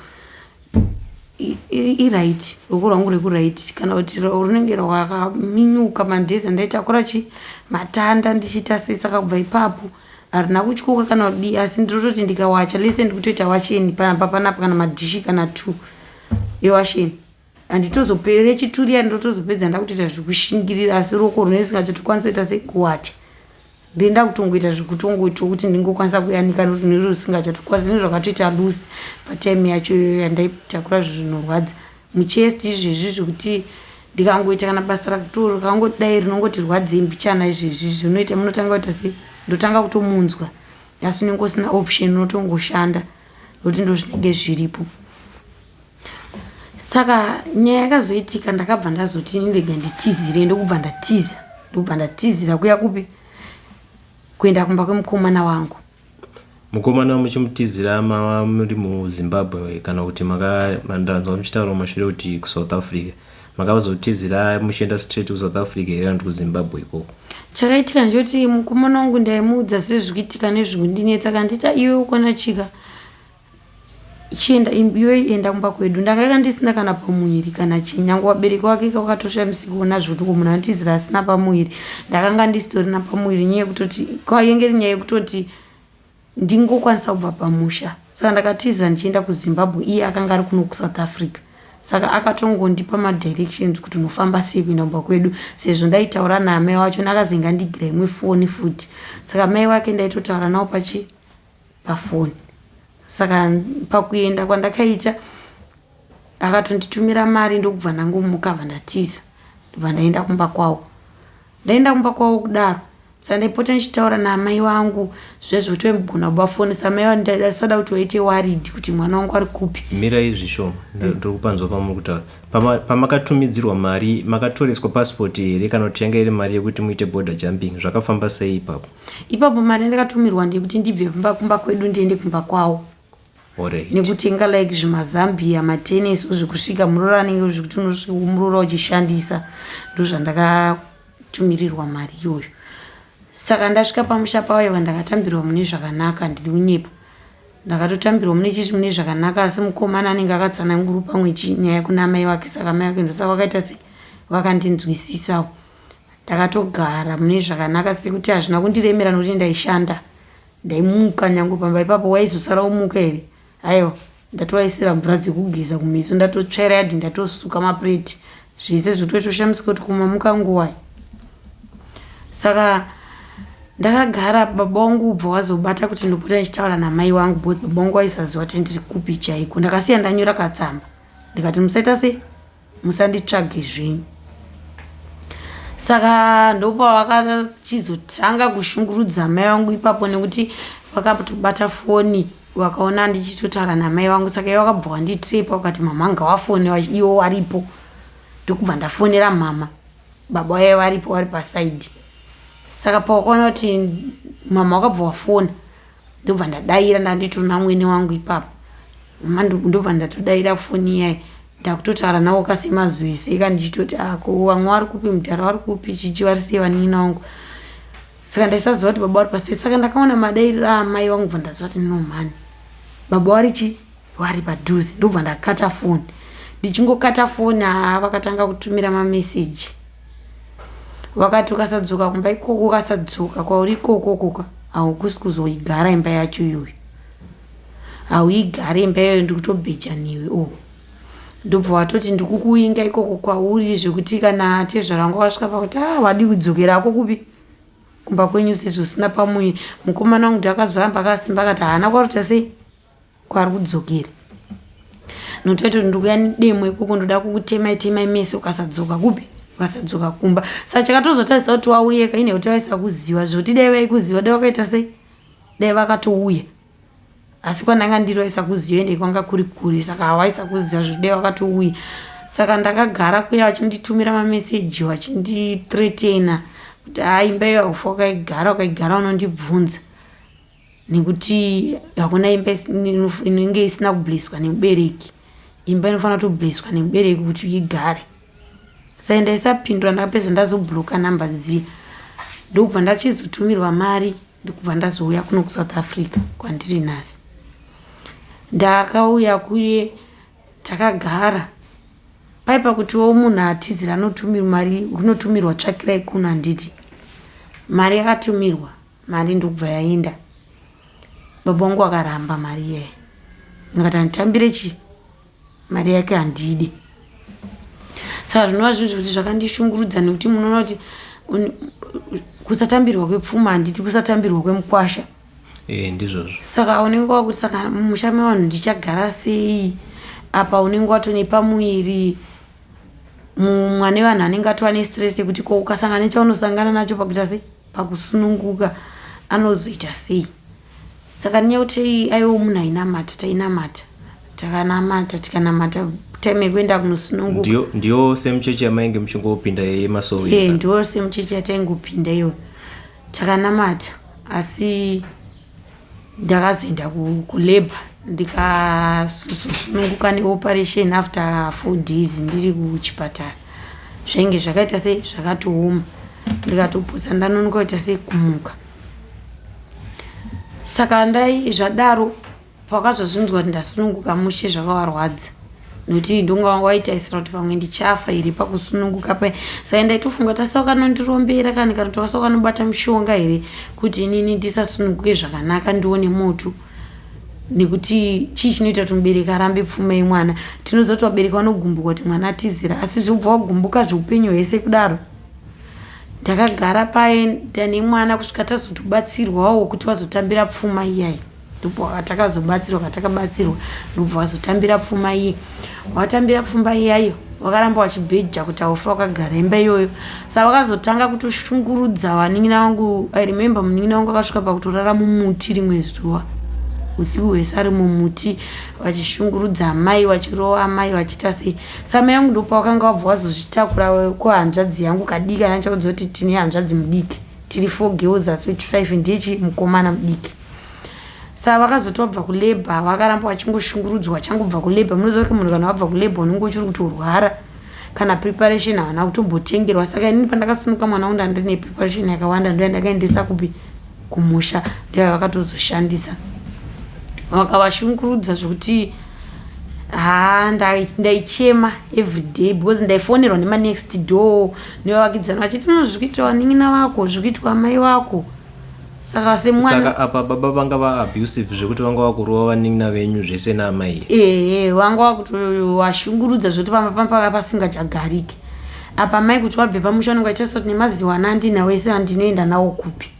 iright, ruoko rwangu rwekuright, kana kuti runenge rwakaminyuka madays andaitakura chi matanda ndichiita sei. Saka kubva ipapo harina kutyoka kana kudii, asi ndinototi ndikawacha lese ndikutoita washeni panapa panapa kana madhishi kana two ewasheni handitozopere chituriya, ndotozopedza ndakutoita zvekushingirira, asi ruoko runenge rusingachatokwanisa kuita sekuwacha. Ndenda kutongoita zvekutongoita kuti ndingokwanisa kuyanika nokuti runenge rusingachatokwanisi, rinenge rwakatoita loose patime yacho iyoyo yandaitakura zvinorwadza muchest izvezvi, zvekuti ndikangoita kana basa rakangodai rinongoti rwadzei mbichana izvezvi, zvinoita munotanga kuita sei, ndotanga kutomunzwa, asi unenge usina option, unotongoshanda nokuti ndo zvinenge zviripo. Saka nyaya yakazoitika, ndakabva ndazoti ndega nditizire, ndokubva ndatiza, ndokubva ndatizira kuya kupi, kuenda kumba kwemukomana wangu. Mukomana muchimutizira mava muri muZimbabwe kana kuti ndanzwa muchitaura mumashure kuti kuSouth Africa? Makazotizira muchienda straight kuSouth Africa here kana kuti kuZimbabwe ikoko? Chakaitika ndechoti mukomana wangu ndaimuudza sezvikuitika nezvikundinetsa, kandita iwe ukona chika chienda iwe enda kumba kwedu. Ndakanga ndisina kana pamuviri kana chii, nyange vabereki vake vakatoshamisika kuona zvekuti ko munhu anotizira asina pamuviri. Ndakanga ndisitorina pamuviri, nyaya yekutoti kwainge iri nyaya yekutoti ndingokwanisa kubva pamusha. Saka ndakatizira ndichienda kuZimbabwe, iye akanga ari kuno kuSouth Africa, saka akatongondipa madirections kuti unofamba sei kuenda kumba kwedu, sezvo ndaitaura naamai wacho nakazenga ndigira imwe foni futi. Saka mai wake ndaitotaura navo pachi pafoni. Saka pakuenda kwandakaita akatonditumira mari, ndokubva ndangomuka, bva ndatiza, ndobva ndaenda kumba kwavo. Ndaenda kumba kwavo kudaro, saka ndaipota ndichitaura naamai vangu zvezvo kuti vaigona kuvafonesa amai vangu, ndaisada kuti vaite worried kuti mwana wangu ari kupi. Mirai zvishoma, ndiri kupanzwa pamuri kutaura. Pamakatumidzirwa mari, makatoreswa pasipoti here kana kuti yanga iri mari yekuti muite border jumping? Zvakafamba sei ipapo? Ipapo mari yandakatumirwa ndeyekuti ndibve kumba kwedu ndiende kumba kwavo nekutenga like zvimazambia, matenesi, zvekusvika muroora anenge zvekuti unosvika muroora uchishandisa. Ndozvandakatumirirwa mari iyoyo. Saka ndasvika pamusha pavaiva, ndakatambirwa mune zvakanaka, ndiri kunyepa, ndakatotambirwa mune chichi mune zvakanaka, asi mukomana anenge akatsananguru pamwe chinyaya kuna amai vake, saka amai vake ndosaka vakaita sei, vakandinzwisisawo. Ndakatogara mune zvakanaka sekuti hazvina kundiremera nokuti ndaishanda, ndaimuka nyange pamba ipapo waizosara umuka here? Aiwa, ndatovaisira mvura dzekugeza kumeso, ndatotsvaira yadhi, ndatosuka mapureti, zvese zvototoshamisika kuti kumamuka nguwai. Saka ndakagara, baba wangu ubva wazobata kuti ndopota ndichitaura namai wangu because baba wangu waisaziva kuti ndiri kupi chaiko. Ndakasiya ndanyora katsamba ndikati musaita sei, musanditsvage zvenyu. Saka ndopavakachizotanga kushungurudza mai vangu ipapo, nekuti vakatobata foni vakaona ndichitotaura namai vangu. Saka ivo vakabva vanditrepa, vakati mama ngawafone iwo waripo. Ndokubva ndafonera mama, baba vaiva varipo, vari pasaidi. Saka pawakaona kuti mama wakabva wafona, ndobva ndadaira, ndanditori mwene wangu ipapo. Ndobva ndatodaira foni iyai, ndakutotaura navo kasemazwi ese ndichitoti ako vamwe vari kupi, mudhara vari kupi, chichi vari sei, vanin'ina vangu. Saka ndaisaziva kuti baba vari paside. Saka ndakaona madairiro aamai vangu, bva ndaziva kuti no mhani, baba vari chi vari padhuze. Ndobva ndakata foni. Ndichingokata foni, haa, vakatanga kutumira mameseji, vakati ukasadzoka kumba ikoko, ukasadzoka kwauri ikoko koka, haukusi kuzoigara imba yacho iyoyo, hauigare imba iyoyo, ndikutobheja newe o. Ndobva watoti ndikukuinga ikoko kwauri, zvekuti kana tezvara vangu vasvika pakuti a wadi kudzokerako kupi, kumba kwenyu, sezvo usina pamuviri. Mukomana wangu ndi akazoramba akasimba, akati haana kwaruta sei kwaari kudzokera, notoita kuti ndikuya nedemo ikoko, ndoda kukutemai temai mese ukasadzoka kupi, ukasadzoka kumba. Saka chakatozotarisa kuti wauye kaine kuti vaisa kuziva zvekuti dai vaikuziva, dai vakaita sei, dai vakatouya. Asi kwandanga ndiri vaisakuziva ende kwanga kuri kure, saka hawaisakuziva zvekudai vakatouya. Saka ndakagara kuya vachinditumira mameseji vachindithreatena kuti haa imba iyo haufa wakaigara, ukaigara unondibvunza nekuti hakuna imba inenge isina kubleswa nemubereki. Imba inofanira kutobleswa nemubereki kuti igare. Saka ndaisapindura ndakapedza ndazobloka number dziya ndokubva ndachizotumirwa mari ndokubva ndazouya kuno kusouth Africa kwandiri nhasi. Ndakauya kuye takagara pai pakutiwo munhu atizira anotumirwa mari unotumirwa tsvakirai kuno handiti mari yakatumirwa mari ndokubva yaenda baba vangu vakaramba mari iyaya ndikati handitambire chii mari yake handidi saka zvinova zvinhu zvekuti zvakandishungurudza nekuti munoona kuti kusatambirwa kwepfuma handiti kusatambirwa kwemukwasha e, ndizvozvo saka unenge wakuti saka mumusha mevanhu ndichagara sei apa unenge watone pamuviri mwana wevanhu anenge atova nestress yekuti ko ukasangana nechaunosangana nacho pakuita sei pakusununguka anozoita sei saka nenyaya yekuti aiwa munhu ainamata tainamata takanamata tikanamata time yekuenda kunosununguka ndiyo ndiyo same chechi yamainge muchingopinda yemasowe e ndiyo same chechi yataingopinda iyoyo takanamata asi ndakazoenda kulabor ndikasununguka neoperation after 4 days ndiri kuchipatara zvainge zvakaita sei zvakatooma ndikatopotsa ndanonoka kuita sei kumuka saka ndai zvadaro pakazozvinzwa kuti ndasununguka mushe zvakavarwadza nokuti ndonga wanga waitaisira kuti pamwe ndichafa here pakusununguka paye saka ndaitofunga kuti asa wakanondirombera kani kana kuti wasa wakanobata mushonga here kuti inini ndisasununguke zvakanaka ndione moto nekuti chii chinoita kuti mubereki arambe pfuma yemwana tinoziva kuti vabereki vanogumbuka kuti mwana atizira asi zvobva wagumbuka zveupenyu hwese kudaro ndakagara paye nemwana kusvika tazotobatsirwawo kuti vazotambira pfuma iyayi ndipo takazobatsirwa katakabatsirwa ndobva vazotambira pfuma iye watambira pfumba iyayo vakaramba vachibheja kuti haufa wakagara imba iyoyo saka vakazotanga kutoshungurudza vanin'ina vangu i remember munin'ina wangu akasvika pakutorara mumuti rimwe zuva usiku hwese ari mumuti vachishungurudza amai vachirova amai vachiita sei saka mai vangu ndopavakanga vabva vazozvitakura kuhanzvadzi yangu kadiki anachaudza kuti tine hanzvadzi mudiki tiri four girls asi wechi5 ndiye mukomana mudiki saka vakazoti wabva kulabor vakaramba vachingoshungurudzwa vachangobva kulabor munoziva kuti munhu kana wabva kulabor unenge uchiri kutorwara kana preparation havana kutombotengerwa saka inini pandakasimuka mwana wangu ndandine preparation yakawanda ndoya ndakaendesa kupi kumusha ndoya vakatozoshandisa vakavashungurudza zvekuti haa ndaichema everyday because ndaifonerwa nemanext door nevavakidzani vachiti no zvikuitwa vanin'ina vako zvikuitwa amai vako saka semwana saka apa baba vanga vaabusive zvekuti vanga vakurova vanin'ina venyu zvese naamai ehe vanga vakutovashungurudza zvekuti pamba pamba pasingachagariki apa mai kuti wabve pamusha unenge vachitarisa kuti nemaziwana andinawo ese andinoenda nawo kupi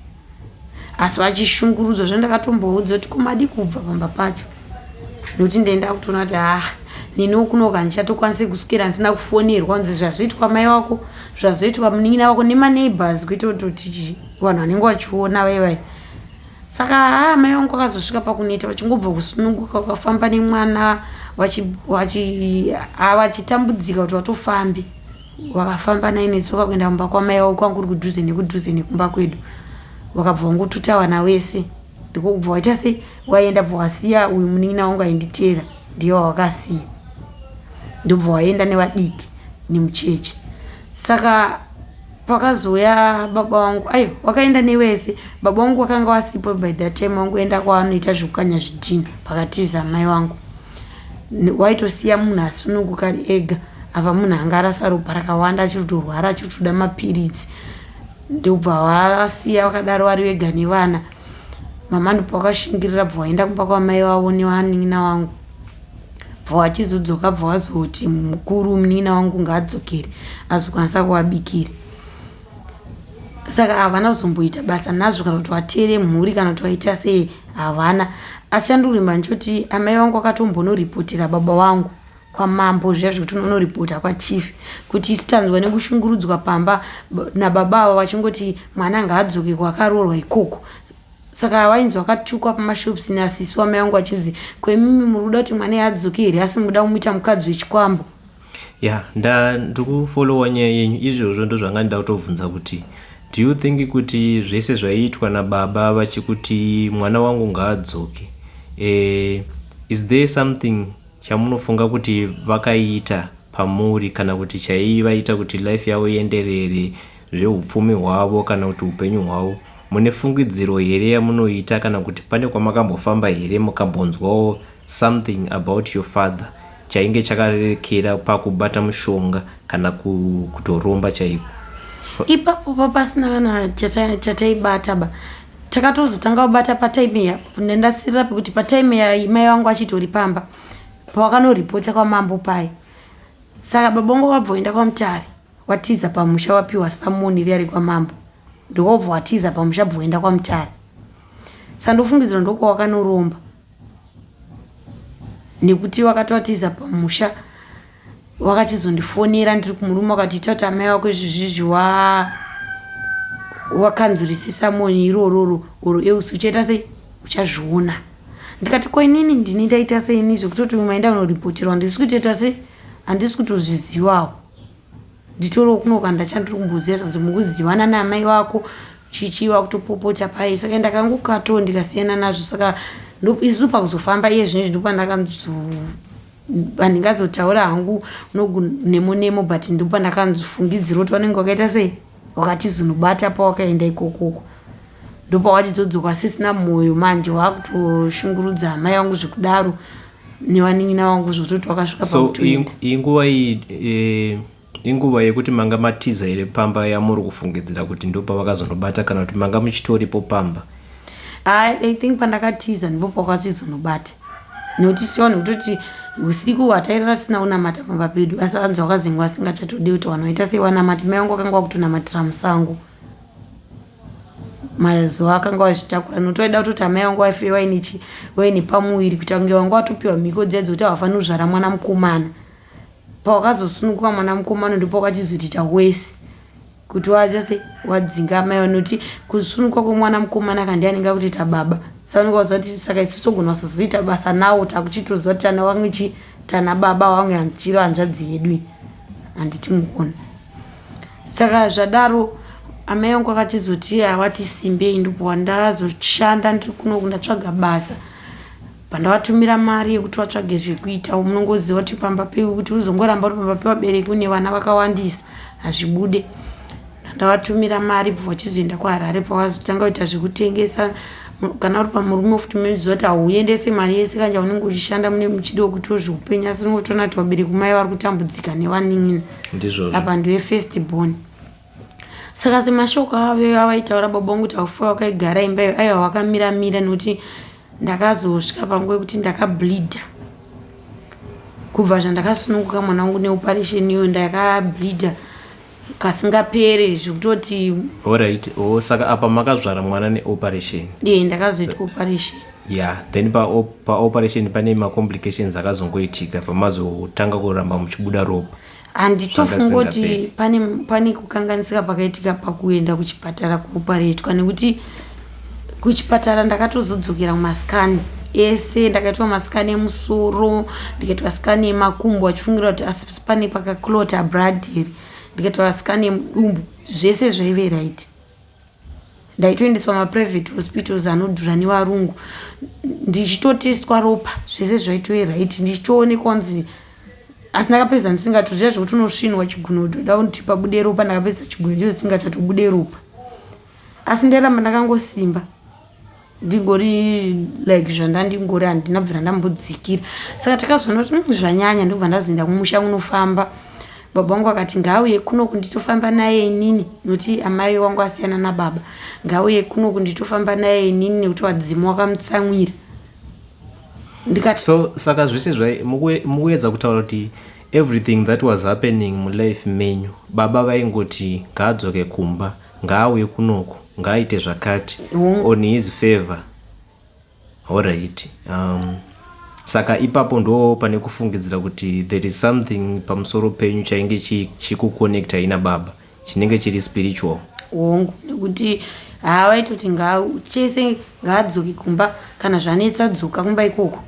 asi vachishungurudzwa zvo ndakatomboudza kuti komadi kubva pamba pacho nekuti ndaenda kutoona kuti ah neniwo kunoka handichatokwanisi kuswera ndisina kufonerwa kunzi zvazoitwa mai wako zvazoitwa munin'ina wako nemaneighbors kuita kutoti vanhu vanenge vachiona vai vai saka haa mai vangu vakazosvika pakuneta vachingobva kusununguka vakafamba nemwana vachitambudzika kuti vatofambe vakafamba naye netsoka kuenda kumba kwamai vavo kwangu kuri kudhuze nekudhuze nekumba kwedu vakabva vangotuta vana vese ndiko kubva waita sei waenda bva wasiya uyu munin'ina wangu ainditeera ndiye wawakasiya ndobva waenda nevadiki nemucheche saka pakazouya baba vangu aiwa wakaenda newese baba vangu wakanga wasipo by that time wanguenda kwaanoita zvekukanya zvidhina pakatiza mai vangu waitosiya munhu asununguka ari ega apa munhu anga arasa ropa rakawanda achiri kutorwara achiri kutoda mapiritsi ndobva vasiya vakadaro vari vega nevana mama ndobva vakashingirira bva vaenda kumba kwamai vavo nevanin'ina vangu bva vachizodzoka bva vazoti mukuru munin'ina wangu ngaadzokere azokwanisa kuvabikira saka havana kuzomboita basa nazvo kana kuti vateere mhuri kana kuti vaita sei havana asi chandikurimba ndechoti amai vangu vakatombonoripotera baba vangu kwamambo zviya zvekuti unonoripota kwachief kuti isu tanzwa nekushungurudzwa pamba nababa avo vachingoti mwana ngaadzoke kwakaroorwa ikoko. Saka wainzi wakatukwa pamashops nasisi wamai vangu vachinzi kwemimi muri kuda kuti mwana adzoke here asi mukuda kumuita mukadzi wechikwambo. Ya, nda ndikufollowa nyaya yenyu. Izvozvo ndozvanga ndida kutobvunza kuti do you think kuti zvese zvaiitwa nababa vachikuti mwana wangu ngaadzoke, is there something chamunofunga kuti vakaita pamuri kana kuti chaivaita kuti life yavo ienderere, zveupfumi hwavo kana kuti upenyu hwavo? Mune fungidziro here yamunoita kana kuti pane kwamakambofamba here mukambonzwawo something about your father chainge chakarerekera pakubata mushonga kana kutoromba chaiko? Ipapo papasina kana chataibata ba. Takatozotanga kubata patime ya ndasirira pekuti patime ya mai vangu achitori pamba pawakanoripota kwamambo pai. Saka baba vangu vabva vaenda kwaMutare, watiza pamusha, wapiwa samoni riya rekwamambo, ndokobva watiza pamusha bva waenda kwaMutare. Saka ndofungidzira ndokwawakanoromba nekuti wakati watiza pamusha wakachizondifonera ndiri kumurume wakati ita kuti amai vako izvizvizvi wakanzurisisa moni irororo oro eusi uchaita sei, uchazviona. Ndikati ko inini ndini ndaita sei ini zvekutoti maenda kunoripoterwa handisi kutoita sei, handisi kutozvizivawo, nditoriwo kuno kanda chandiri kumboziva zvanzi mukuzivana naamai vako chichi vakutopopota pai. Saka ndakangokato ndikasiyana nazvo. Saka isu pakuzofamba iye zvinezvi ndopandakanzo handingazotaura hangu nemo nemo, but ndopandakanzofungidzira kuti vanenge vakaita sei, wakachizonobata pawakaenda ikokoko, ndopawachizodzoka sisina mwoyo manje wakutoshungurudza amai vangu zvekudaro nevanin'ina vangu zvototi wakasvika. So iyi nguva iyi inguva yekuti manga matiza here pamba yamuri kufungidzira kuti ndopavakazonobata kana kuti manga muchitoripo pamba? I think pandakatiza ndipo pakachizonobata nekuti sivanhu kutoti usiku hwatairara tisina kunamata pamba pedu, asi vanzi wakazenge vasingachatodi kuti vanhu vaita sei vanamati. Mai vangu vakanga vakutonamatira musango mazuva akanga vazvitakura nokuti vaida kutoti amai vangu vafe vaine chi vaine pamuviri kuita kunge vanga vatopiwa mhiko dziya dzekuti havafaniri kuzvara mwana mukomana. Pawakazosununguka mwana mukomana ndipo wakachizotoita wesi kuti waita sei wadzinga amai vanoti kusununguka kwemwana mukomana kandi anenge akutoita baba. Saka unenge waziva kuti saka isu togona kusazoita basa nawo, takuchitoziva kuti tana vamwe chi tana baba vamwe handichiro hanzvadzi yedu, handiti mukuona? Saka zvadaro amai vangu akachizoti awati simbei, ndipo wandazoshanda ndiri kuno ndatsvaga basa, pandavatumira mari yekuti vatsvage zvekuita. Munongoziva kuti pamba kuti uzongoramba uri pamba pevabereki une vana vakawandisa hazvibude. Ndavatumira mari bva vachizoenda kuHarare, pavazotanga kuita zvekutengesa. Kana uri pamurume futi munoziva kuti hauendese mari yese kanja unenge uchishanda mune muchidiwo kuitawo zveupenyu, asi unongotoona kuti vabereki mai vari kutambudzika nevanin'ina. Ndizvozvo. Apa ndiwe first born. Saka semashoko avo avaitaura baba vangu kuti haufa wakaigara imba iyo, aiwa, wakamiramira nekuti ndakazosvika panguva yekuti ndakableedha kubva zvandakasununguka mwana wangu neoperation iyo, ndakableedha kasingapere zvekutoti. Alright, oh, saka apa makazvara mwana neoperation? Ye, ndakazoitwa operation. Yeah, then paoperation pane macomplications akazongoitika pamazotanga kuramba muchibuda ropa? Handitofunga kuti pane kukanganisika pakaitika pakuenda kuchipatara kuoparetwa nekuti kuchipatara ndakatozodzokera mumascan ese. Ndakaitwa mascan emusoro, ndikaitwa scan yemakumbo achifungira kuti asi pane pakaclota blood here, ndikaitwa scan yemudumbu, zvese zvaive right. Ndaitoendeswa maprivate hospitals anodhura nevarungu ndichitotestwa ropa, zvese zvaitove right, ndichitoonekwa kunzi asi ndakapedza ndisingatozviya zvekuti unosvinwa chiguno toda kuti pabude ropa. Ndakapedza chiguno chizo chisingachatobude ropa, asi ndairamba ndakangosimba ndingori like zvandandingori, handina bvira ndambodzikira. Saka takazoona kuti zvanyanya, ndobva ndazoenda kumusha kunofamba. Baba vangu akati ngauye kunoku nditofamba naye inini nokuti amai vangu asiyana nababa, ngauye kunoku nditofamba naye inini nekuti wadzimu wakamutsamwira. Ndikati so saka zvese mukuedza kutaura kuti everything that was happening mulife menyu, baba vaingoti ngaadzoke kumba, ngaauye kunoku, ngaaite zvakati on his favor. Alright, saka ipapo ndo pane kufungidzira kuti there is something pamusoro penyu chainge chikuconnectai nababa chinenge chiri spiritual. Hongu, nekuti Haa, vaitoti chese ngaadzoke kumba, kana zvanetsa dzoka kumba ikoko.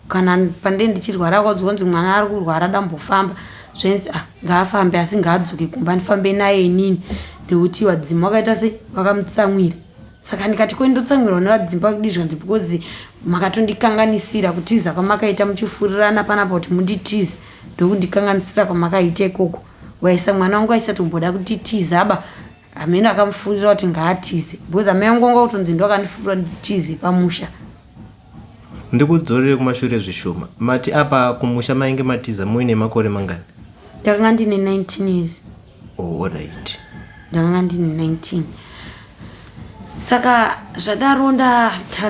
Kana pandee ndichirwara, wakaudzwa kunzi mwana ari kurwara, dambofamba, zvainzi, ah, ngaafambe, asi ngaadzoke kumba ndifambe naye inini, nekuti vadzimu vakaita sei, vakamutsamwira. Saka ndikati, ko ndotsamwirwa nevadzimu pakudi? Zvanzi, because makatondikanganisira kutiza kwamakaita muchifurirana panapa kuti munditize, ndokundikanganisira kwamakaita ikoko. Waisa mwana wangu aisatomboda kutitiza aba, hameno akamufurira kuti ngaatize, because amai vangu vanga kutonzi ndo akandifurira nditize pamusha. Ndikudzorere kumashure zvishoma. Mati apa kumusha mainge matiza muine makore mangani? Ndakanga ndine 19 years. Oh, alright. Ndakanga ndine 19. Saka zvadaro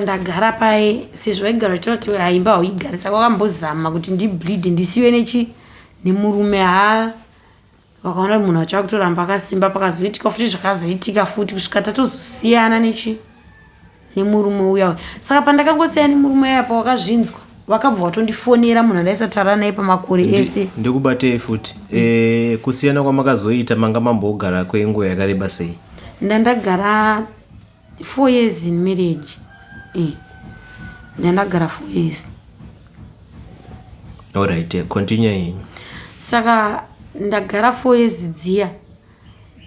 ndagara paye, sezvo vaigara vachitaura kuti haimba hauigari, saka wakambozama kuti ndibleed, ndisiwe nechi nemurume. Ha, vakaona kuti munhu wacho akutoramba akasimba. Pakazoitika futi zvakazoitika futi kusvika tatozosiyana nechi nemurume uya. Saka pandakangosiyana nemurume uya, pawakazvinzwa vakabva vatondifonera, munhu andaisataura naye pamakore ese. Ndikubatei futi. Kusiyana kwamakazoita, manga mambogara kwenguva yakareba sei? Ndandagara 4 years in marriage. Ndandagara 4 years. Alright, continue yenyu. Saka ndagara 4 years dziya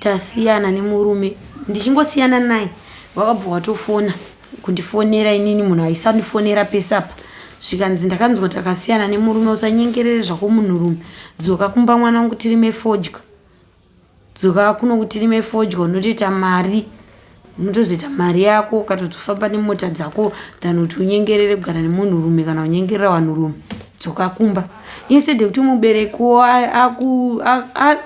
tasiyana nemurume. Ndichingosiyana naye, vakabva watofona kundifonera inini, munhu aisandifonera pese apa. Zvikanzi, ndakanzwa kuti akasiyana nemurume, usanyengerere zvako munhurume, dzoka kumba mwana wangu, tirime fodya, dzoka kuno kuti tirime fodya, unotoita mari, unotozoita mari yako ukatozofamba nemota dzako, than kuti unyengerere kugara nemunhurume kana unyengerera vanhurume, dzoka kumba. Instead yekuti muberekiwo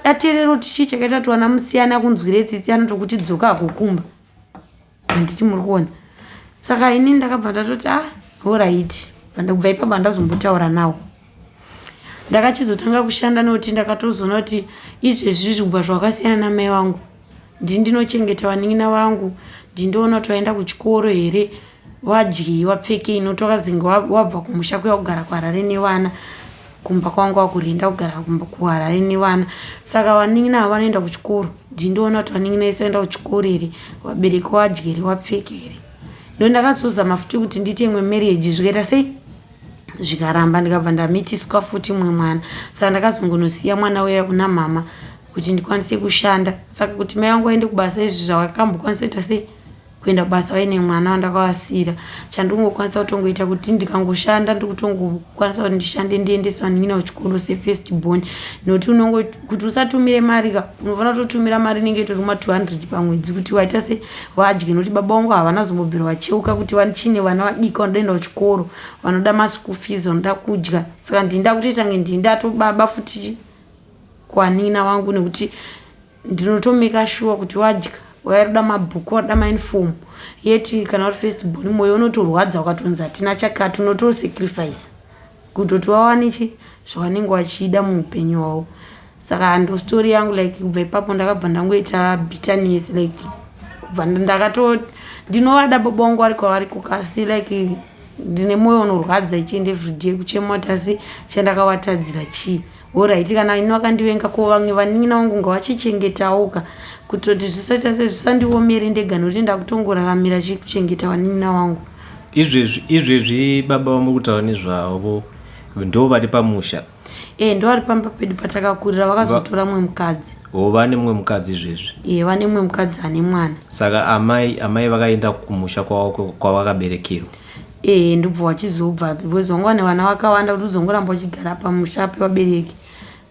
ateerere kuti chii chakaita kuti vana musiyana, akunzwire tsitsi, anotokuti dzoka hako kumba. Handiti muri kuona? Saka inini ndakabva ndatoti, ah, alright. Kubva ipapo handazombotaura nawo. Ndakachizotanga kushanda nekuti ndakatozoona kuti izvezvi kubva zvakasiyana namai vangu, ndini ndinochengeta vanin'ina vangu, ndindoona kuti vaenda kuchikoro here, vadyei, vapfekei, nokuti wakazenge wabva kumusha kuya kugara kuHarare nevana, kumba kwangu wakurenda kugara kuHarare nevana. Saka vanin'ina ava vanoenda kuchikoro, ndindoona kuti vanin'ina vese vaenda kuchikoro here, vabereki vadye here, vapfeke here. Ndo ndakazozama futi kuti ndiite imwe marriage, zvikaita sei, zvikaramba, ndikabva ndamitiswa futi mumwe mwana. Saka ndakazongonosiya mwana uya kuna mama kuti ndikwanise kushanda. Saka kuti mai vangu vaende kubasa, izvi zvavakambokwanisa kuita sei, kuenda kubasa vaine mwana wandakavasiyira. Chandingokwanisa kutongoita kuti ndikangoshanda, ndikutongokwanisa kuti ndishande, ndiendese vanin'ina kuchikoro sefirst born, nokuti unongo kuti usatumire mari ka, unofanira kutotumira mari inenge itori kuma200 pamwedzi kuti waita se vadye, nokuti baba vangu havana zombobvira vacheuka kuti vachine vana vadiki vanoda kuchikoro, vanoda maschool fees, vanoda kudya. Saka ndinda kutoita nge ndindatobaba futi kuvanin'ina vangu, nekuti ndinotomeka sure kuti vadya, vaida mabhuku, vaida mauniform. Yeti kana uri first born, mwoyo unotorwadza ukatonzi hatina chakati, unotosacrifice kutoti vawane chi zvavanenge vachida muupenyu hwavo. Saka ndo story yangu. Like, kubva ipapo ndakabva ndangoita bitterness, like kubva ndakato ndinovada baba vangu vari kwavari kukasi, like ndine mwoyo unorwadza ichienda everyday kuchema kuti asi chandakavatadzira chii? Alright, kana ini vakandivenga, ko vamwe vanin'ina vangu ngavachichengetawo ka, kutoti zvisaita sezvisandiomere ndega, nokuti ndakutongoraramira chikuchengeta vanin'ina vangu. Izvezvi baba vamuri kutaura nezvavo ndo vari pamusha? E, ndo vari pamba pedu patakakurira. Vakazotora mumwe mukadzi. O, vane mumwe mukadzi izvezvi? E, vane mumwe mukadzi ane mwana. Saka amai vakaenda kumusha kwavo kwavakaberekerwa? E, ndobva vachizobva because vanga vane vana vakawanda, kuti uzongoramba uchigara pamusha pevabereki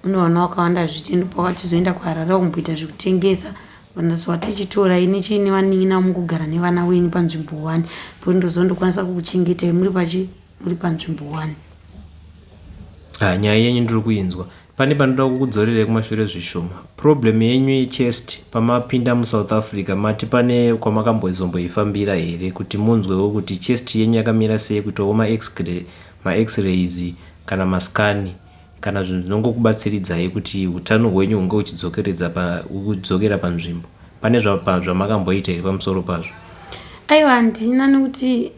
une vana vakawanda zvichi. Ndobva vachizoenda kuHarare kumboita zvekutengesa. Vandazuva tichitora ini chiine vanin'ina, mukugara nevana wenyu panzvimbo one, po ndozondokwanisa kukuchengetai muri pachi muri panzvimbo one. Ha, nyaya yenyu ndiri kuinzwa. Pane panoda kukudzorerai kumashure zvishoma. Problem yenyu yechest, pamapinda muSouth Africa, mati pane kwamakambozomboifambira here kuti munzwewo kuti chest yenyu yakamira sei, kuitawo ma-x-rays kana mascan kana zvinhu zvinongokubatsiridzai kuti utano hwenyu hunge huchidzokeredza panzvimbo? Pane zvamakamboita here pamusoro pazvo? Aiwa, handina, nekuti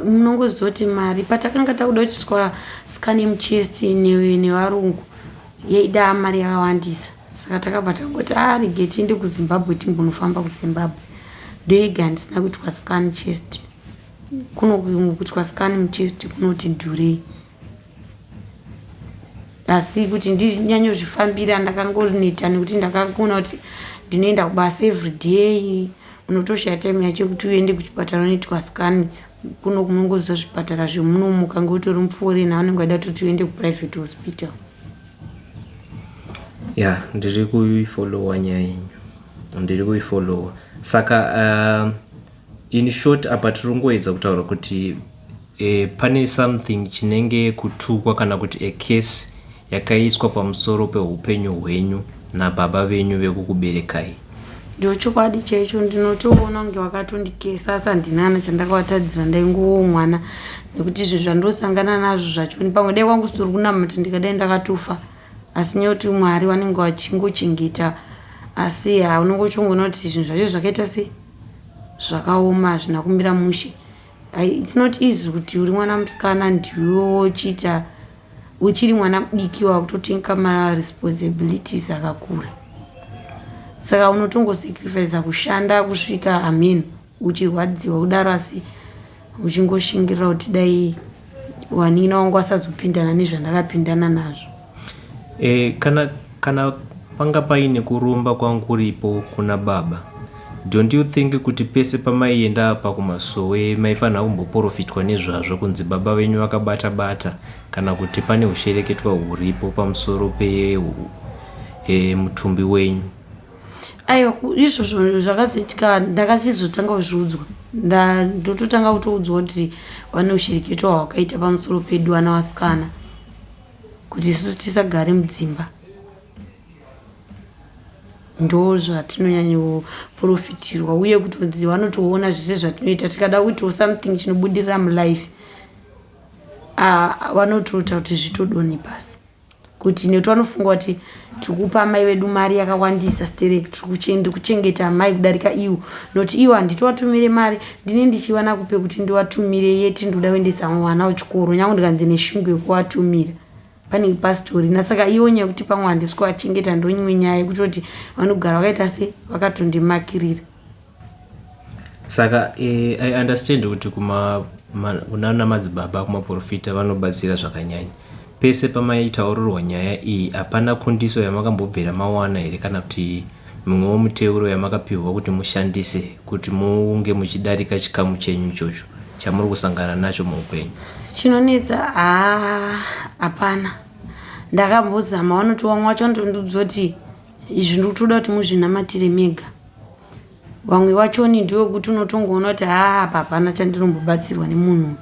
munongozoti mari patakanga takuda kuitiswa scan yemuchest nevarungu yaida mari yakawandisa. Saka takabva tangoti, a, rege tiende kuZimbabwe, timbonofamba kuZimbabwe. Ndoyega handisina kuitwa scan chest. Kuno kuitwa scan muchest kunoti dhurei. Asi kuti ndinyanyozvifambira ndakangoneta nekuti ndakaona kuti ndinoenda kubasa everyday unotoshaya time yacho yekuti uende kuchipatara unoitwa scan. Kuno kunongoziva zvipatara zvemunomu ukange utori muforeigner vanenge vaida kutoti uende kuprivate hospital. Ya, ndiri kuifollowa nyaya yenyu, ndiri kuifollowa. Saka in short, apa tiri kungoedza kutaura kuti pane something chinenge kutukwa kana kuti a case yakaiswa pamusoro peupenyu hwenyu nababa venyu vekukuberekai. Ndochokwadi chaicho, ndinotoona kunge wakatondikesa, asi handina chandakavatadzira. Ndaingowo mwana, nekuti izvi zvandosangana nazvo zvachoni pamwe dai kwangu sitori kunamata ndikadai ndakatofa, asi nekuti Mwari vanenge vachingochengeta. Asi ha, unonge uchingoona kuti zvinhu zvacho zvakaita sei, zvakaoma, hazvina kumira mushe. It's not easy kuti uri mwana musikana, ndiwe wochiita uchiri mwana mudiki, wakutotenga maresponsibilities akakura, saka unotongosacrifica kushanda kusvika amen uchirwadziwa kudaro, asi uchingoshingirira kuti dai wanina wangu asazopindana nezvandakapindana nazvo. Kana panga paine kuromba kwanguripo kuna baba, don't you think kuti pese pamaienda apa kumasowe maifanira kumboprofitwa nezvazvo, kunzi baba venyu vakabata bata kana kuti pane ushereketwa huripo pamusoro pemutumbi wenyu? Aiwa, izvozvo zvakazoitika ndakachizotanga kuzviudzwa, ndototanga kutoudzwa kuti vane ushereketwa hwakaita pamusoro pedu vana vasikana, kuti isusu tisagare mudzimba. Ndo zvatinonyanyoprofitirwa, uye kutonzi vanotoona zvese zvatinoita. Tikada kuitawo something chinobudirira mulife, vanotoita kuti zvitodonhe pasi, kuti nekuti vanofunga kuti tiri kupa mai vedu mari yakawandisa sterek, tiri kuchengeta mai kudarika ivo, nokuti ivo handitovatumire mari, ndine ndichivana kupe kuti ndivatumire, yeti ndoda kuendesa mwana kuchikoro, nyange ndikanzi neshungu yekuvatumira panenge pasitorina. Saka ivo nyaya yekuti pamwe handisi kuvachengeta ndonyimwe nyaya yekutoti vanogara vakaita se vakatondimakirira. Saka I understand kuti kunana madzibaba, kumaprofita vanobatsira zvakanyanya. Pese pamaitaurirwa nyaya iyi, hapana kundiso yamakambobvira mawana here, kana kuti mumwewo muteuro yamakapihwa kuti mushandise kuti munge muchidarika chikamu chenyu ichocho chamuri kusangana nacho muupenyu? Chinonetsa, haa, hapana. Ndakambozama, vanoti vamwe vacho vanotondiudza kuti izvi ndikutoda kuti muzvinamatire mega. Vamwe vachoni ndewekuti unotongoona kuti haa, apa hapana chandinombobatsirwa nemunhu,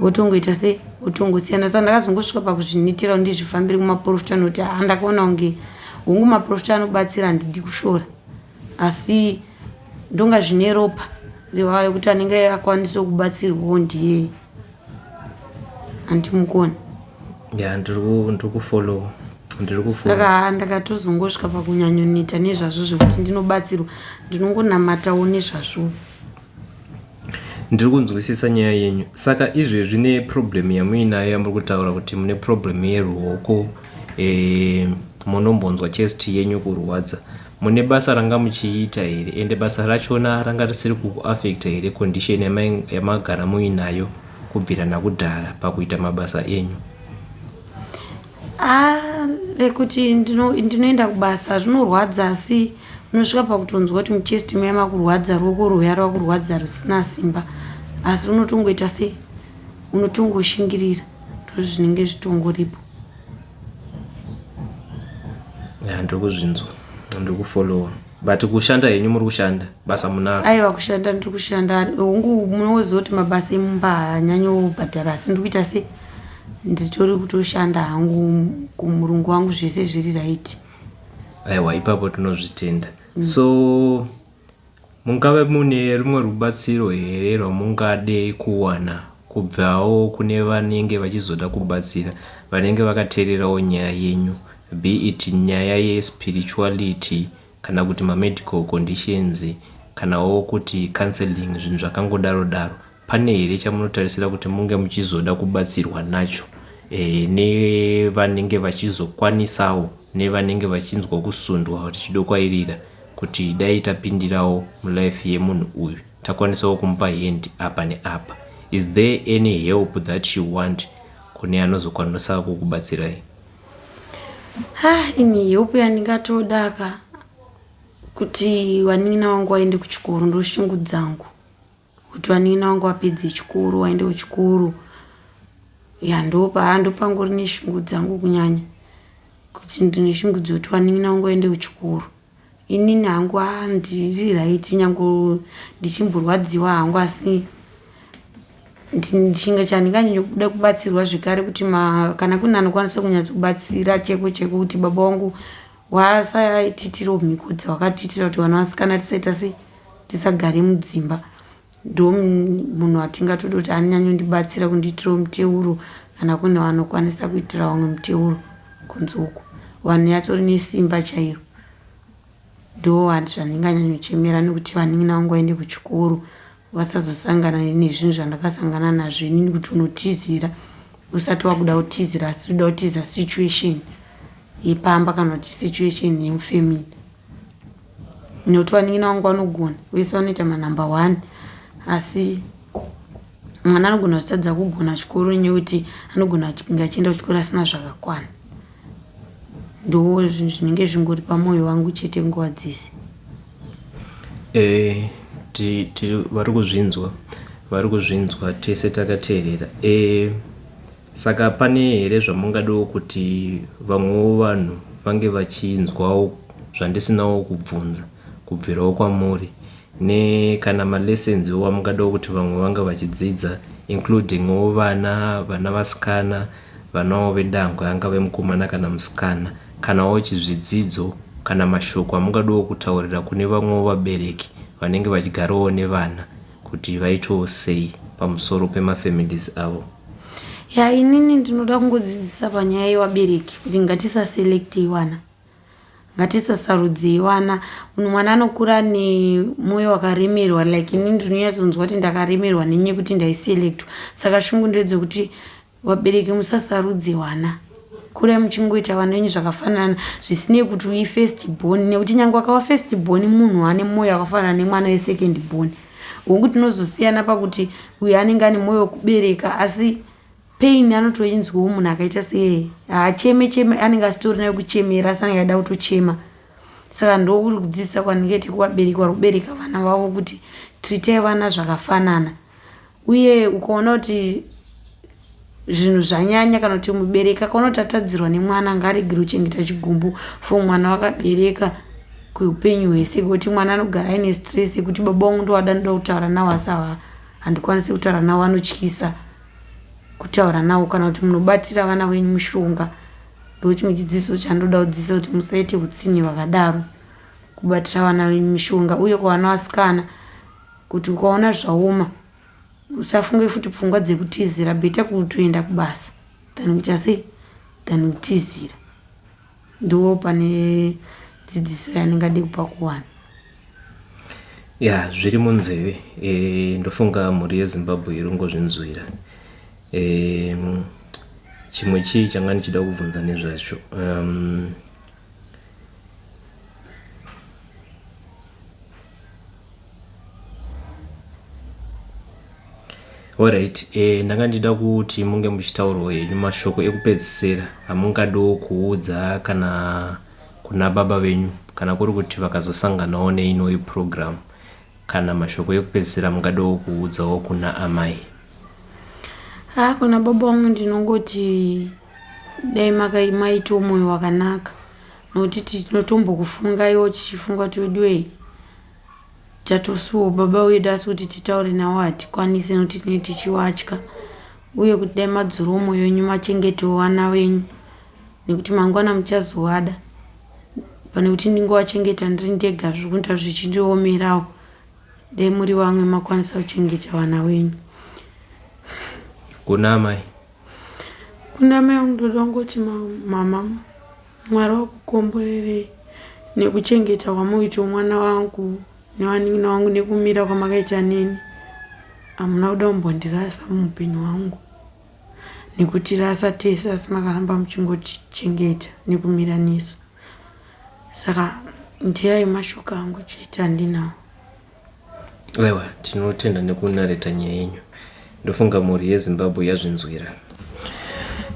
wotongoita sei, wotongosiyana. Saka ndakazongosvika pakuzvinitira kuti ndizvifambire kumaprofita, nokuti haa, ndakaona kunge hongu maprofita anobatsira, handidi kushora, asi ndonga zvine ropa rekuti anenge akwanisa kubatsirwawo ndiye handimukoni. Ya, ndiri kufollow, ndiri kufollow. Saka haa, ndakatozongosvika pakunyanyoneta nezvazvo zvekuti ndinobatsirwa, ndinongonamatawo nezvazvo. Ndiri kunzwisisa nyaya yenyu. Saka izvezvi neproblem yamuinayo yamuri kutaura kuti mune problem yeruoko, munombonzwa chest yenyu kurwadza, mune basa ranga muchiita here? Ende basa rachona ranga risiri kukuafecta here condition yamagara muinayo kubvira nakudhara pakuita mabasa enyu? A, rekuti ndinoenda kubasa zvinorwadza, asi unosvika pakutonzwa kuti muchest muya makurwadza, ruoko rwuya rwakurwadza rusina simba, asi unotongoita sei, unotongoshingirira, ndo zvinenge zvitongoripo. Ya, ndiri kuzvinzwa, ndiri kufollowa. But kushanda henyu muri kushanda, basa munaro? Aiwa, kushanda ndiri kushanda. Hongu, munoziva kuti mabasa emumba haanyanyobhadhara, asi ndiri kuita sei, nditori kutoshanda hangu kumurungu wangu, zvese zviri right. Aiwa, ipapo tinozvitenda. So mungave mune rumwe rubatsiro here rwamungade kuwana kubvawo kune vanenge vachizoda kubatsira, vanenge vakateererawo nyaya yenyu, be it nyaya yespirituality kana kuti mamedical conditions, kanawo kuti counseling, zvinhu zvakangodaro daro? Pane here chamunotarisira kuti munge muchizoda kubatsirwa nacho nevanenge vachizokwanisawo, nevanenge vachinzwa kusundwa richidokwairira? kuti dai tapindirawo mulife yemunhu uyu takwanisawo kumupa hand apa neapa. Is there any help that you want kune anozokwanisa kukubatsirai? Ha, ini help yandingatoda ka kuti vanin'ina vangu vaende kuchikoro, ndoshungu dzangu kuti vanin'ina vangu vapedze chikoro, vaende kuchikoro. Ya, ndopa ndopangori neshungu dzangu kunyanya kuti ndine shungu dzekuti vanin'ina vangu vaende kuchikoro. Inini hangu ndiri right, nyange ndichimborwadziwa hangu, asi chinge chandinganyanya kuda kubatsirwa zvekare kuti kana kune anokwanisa kunyatsobatsira cheko cheko kuti baba vangu wasaititirawo mhiko dzavakatiitira kuti vana vasikana tisaita sei, tisagare mudzimba. Ndo munhu atingatoda kuti anyanyondibatsira kundiitirawo muteuro kana kune vanokwanisa kuitira vamwe muteuro kunze uko vanonyatsori nesimba chairo. Ndo zvandinganyanyochemera nekuti vanin'ina vangu vaende kuchikoro vasazosangana nezvinhu zvandakasangana nazvo inini, kuti unotizira usati wakuda kutizira asi uda kutiza situation yepamba kana kuti situation yemufamily, nekuti vanin'ina vangu vanogona vese vanoita manumber 1, asi mwana anogona kutadza kugona chikoro nekuti anogona kunge achienda kuchikoro asina zvakakwana. Ndo zvinenge zvingori pamwoyo wangu chete nguva dzese. Vari kuzvinzwa, vari kuzvinzwa, tese takateerera. Saka pane here zvamungadawo kuti vamwewo vanhu vange vachinzwawo zvandisinawo kubvunza kubvirawo kwamuri, nekana malessons wamungadawo kuti vamwe vange vachidzidza, includingwo vana vasikana, vanawo vedangwe, angave mukomana kana musikana, kanawo zvidzidzo kana mashoko amungadawo kutaurira kune vamwewo vabereki vanenge vachigarawo nevana kuti vaitewo sei pamusoro pemafamilies avo? Ya, inini ndinoda kungodzidzisa panyaya yevabereki kuti ngatisaselectei vana, ngatisasarudzei vana. Mwana anokura nemwoyo wakaremerwa. Like inini ndinonyatsonzwa kuti ndakaremerwa nenyaya yekuti ndaiselectwa. Saka shungu ndedzekuti vabereki musasarudze vana, kurai muchingoita vana venyu zvakafanana, zvisinei kuti ui first born, nekuti nyange akava first born munhu ane mwoyo wakafanana nemwana wesecond born. Hongu, tinozosiyana pakuti uyu anenge ane mwoyo wekubereka, asi pain anotoinzwawo munhu akaita seyeye. Haacheme cheme, anenge asitorina wekuchemera, asi anenge aida kutochema. Saka ndokuri kudzidzisa kwandingaite kuvabereki vari kubereka vana vavo kuti treatai vana zvakafanana. Uye ukaona kuti zvinhu zvanyanya kana kuti mubereki akaona kuti atadzirwa nemwana, ngaaregere kuchengeta chigumbu for mwana wakabereka kweupenyu hwese, nekuti mwana anogara aine stress yekuti baba vangu ndovada, ndoda kutaura navo asi handikwanisi kutaura navo, vanotyisa kutaura navo. Kana kuti munobatira vana venyu mushonga. Ndo chimwe chidzidziso chandoda kudzidzisa kuti musaite utsinye hwakadaro, kubatira vana venyu mishonga. Uye kuvana vasikana kuti ukaona zvaoma usafunge futi pfungwa dzekutizira, better kutoenda kubasa than kuita sei, than kutizira. Ndo pane dzidziso yandingade kupa kuvanhu. Ya, zviri munzeve. Ndofunga mhuri yeZimbabwe iri kungozvinzwira. Chimwe chii changa ndichida kubvunza nezvacho? Alright, ndanga ndichida kuti munge muchitaurawo henyu mashoko ekupedzisira amungadawo kuudza kana kuna baba venyu, kana kuri kuti vakazosanganawo neinoyi program, kana mashoko ekupedzisira mungadawo kuudzawo kuna amai. Ha, kuna baba vangu ndinongoti dai maitawo mwoyo wakanaka, nokuti tinotombokufungaiwo tichifunga kuti weduwei tatosuwa baba wedu, asi kuti titaure navo hatikwanisi nekuti tinenge tichivatya. Uye kuti dai madzorawo mwoyo wenyu, machengetewo vana venyu, nekuti mangwana muchazovada, pane kuti ndingovachengeta ndiri ndega zviri kuita zvichindiomerawo. Dai muri vamwe makwanisa kuchengeta vana venyu. Kuna amai? Kuna amai vangu ndoda kungoti mama, Mwari vakukomborerei nekuchengeta kwamuita mwana wangu nevanin'ina vangu, nekumira kwamakaita neni. Hamuna kuda kumbondirasa muupenyu hwangu nekutirasa tese, asi makaramba muchingotichengeta nekumira nesu. Saka Ndiyai mashoko angu chete andinawo. Aiwa, tinotenda nekunareta nyaya yenyu. Ndofunga mhuri yeZimbabwe yazvinzwira.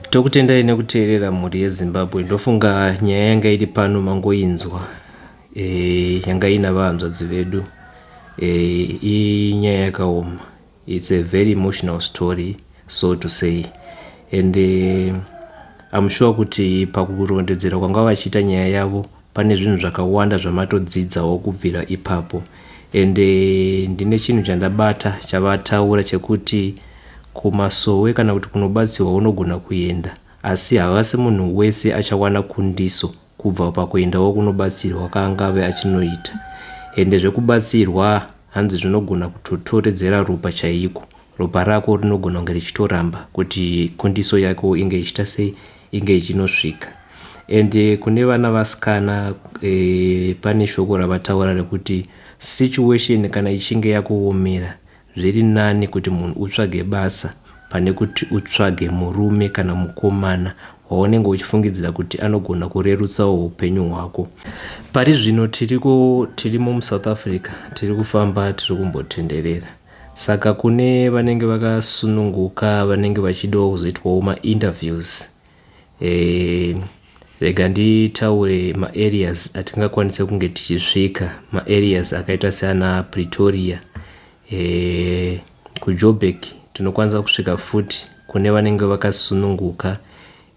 Tokutendai nekuteerera, mhuri yeZimbabwe. Ndofunga nyaya yanga iri pano mangoinzwa, yanga ina vahanzvadzi vedu. Inyaya yakaoma. It's a very emotional story, so to say, and I'm sure kuti pakurondedzera kwanga vachiita nyaya yavo pane zvinhu zvakawanda zvamatodzidzawo kubvira ipapo. And ndine chinhu chandabata chavataura chekuti kumasowe kana kuti kunobatsirwa unogona kuenda, asi havasi munhu wese achawana kundiso kubva pakuendawo kunobatsirwa kaangave achinoita. Ende zvekubatsirwa hanzi zvinogona kutotoredzera ropa chaiko, ropa rako rinogona kunge richitoramba kuti kundiso yako inge ichiita sei, inge ichinosvika. Ende kune vana vasikana, pane shoko ravataura rekuti situation kana ichinge yakuomera, zviri nani kuti munhu utsvage basa pane kuti utsvage murume kana mukomana waunenge uchifungidzira kuti anogona kurerutsawo upenyu hwako. Pari zvino tiriko, tirimo muSouth Africa, tiri kufamba, tiri kumbotenderera. Saka kune vanenge vakasununguka, vanenge vachidawo kuzoitwawo mainterviews, rega nditaure maareas atingakwanise kunge tichisvika. Maareas akaita seana Pretoria, kuJoburg tinokwanisa kusvika futi kune vanenge vakasununguka.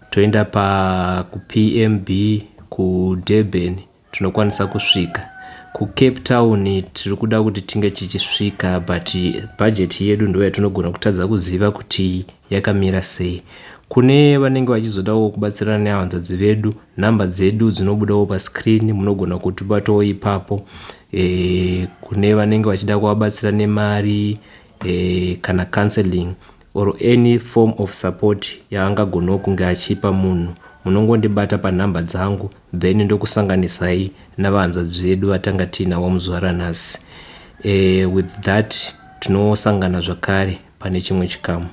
Toenda pakuPMB kuDurban, tinokwanisa kusvika kuCape Town. Tiri kuda kuti tinge tichisvika, but bhajeti yedu ndo yatinogona kutadza kuziva kuti yakamira sei. Kune vanenge vachizodawo kubatsirana nehanzvadzi vedu, nhamba dzedu dzinobudawo pascreen, munogona kutibatawo ipapo. Kune vanenge vachida kuvabatsira nemari, kana counseling or any form of support yaangagonawo kunge achipa munhu, munongondibata panhamba dzangu, then ndokusanganisai navahanzvadzi vedu vatanga tiinavo muzuva ranhasi. With that, tinosangana zvakare pane chimwe chikamu.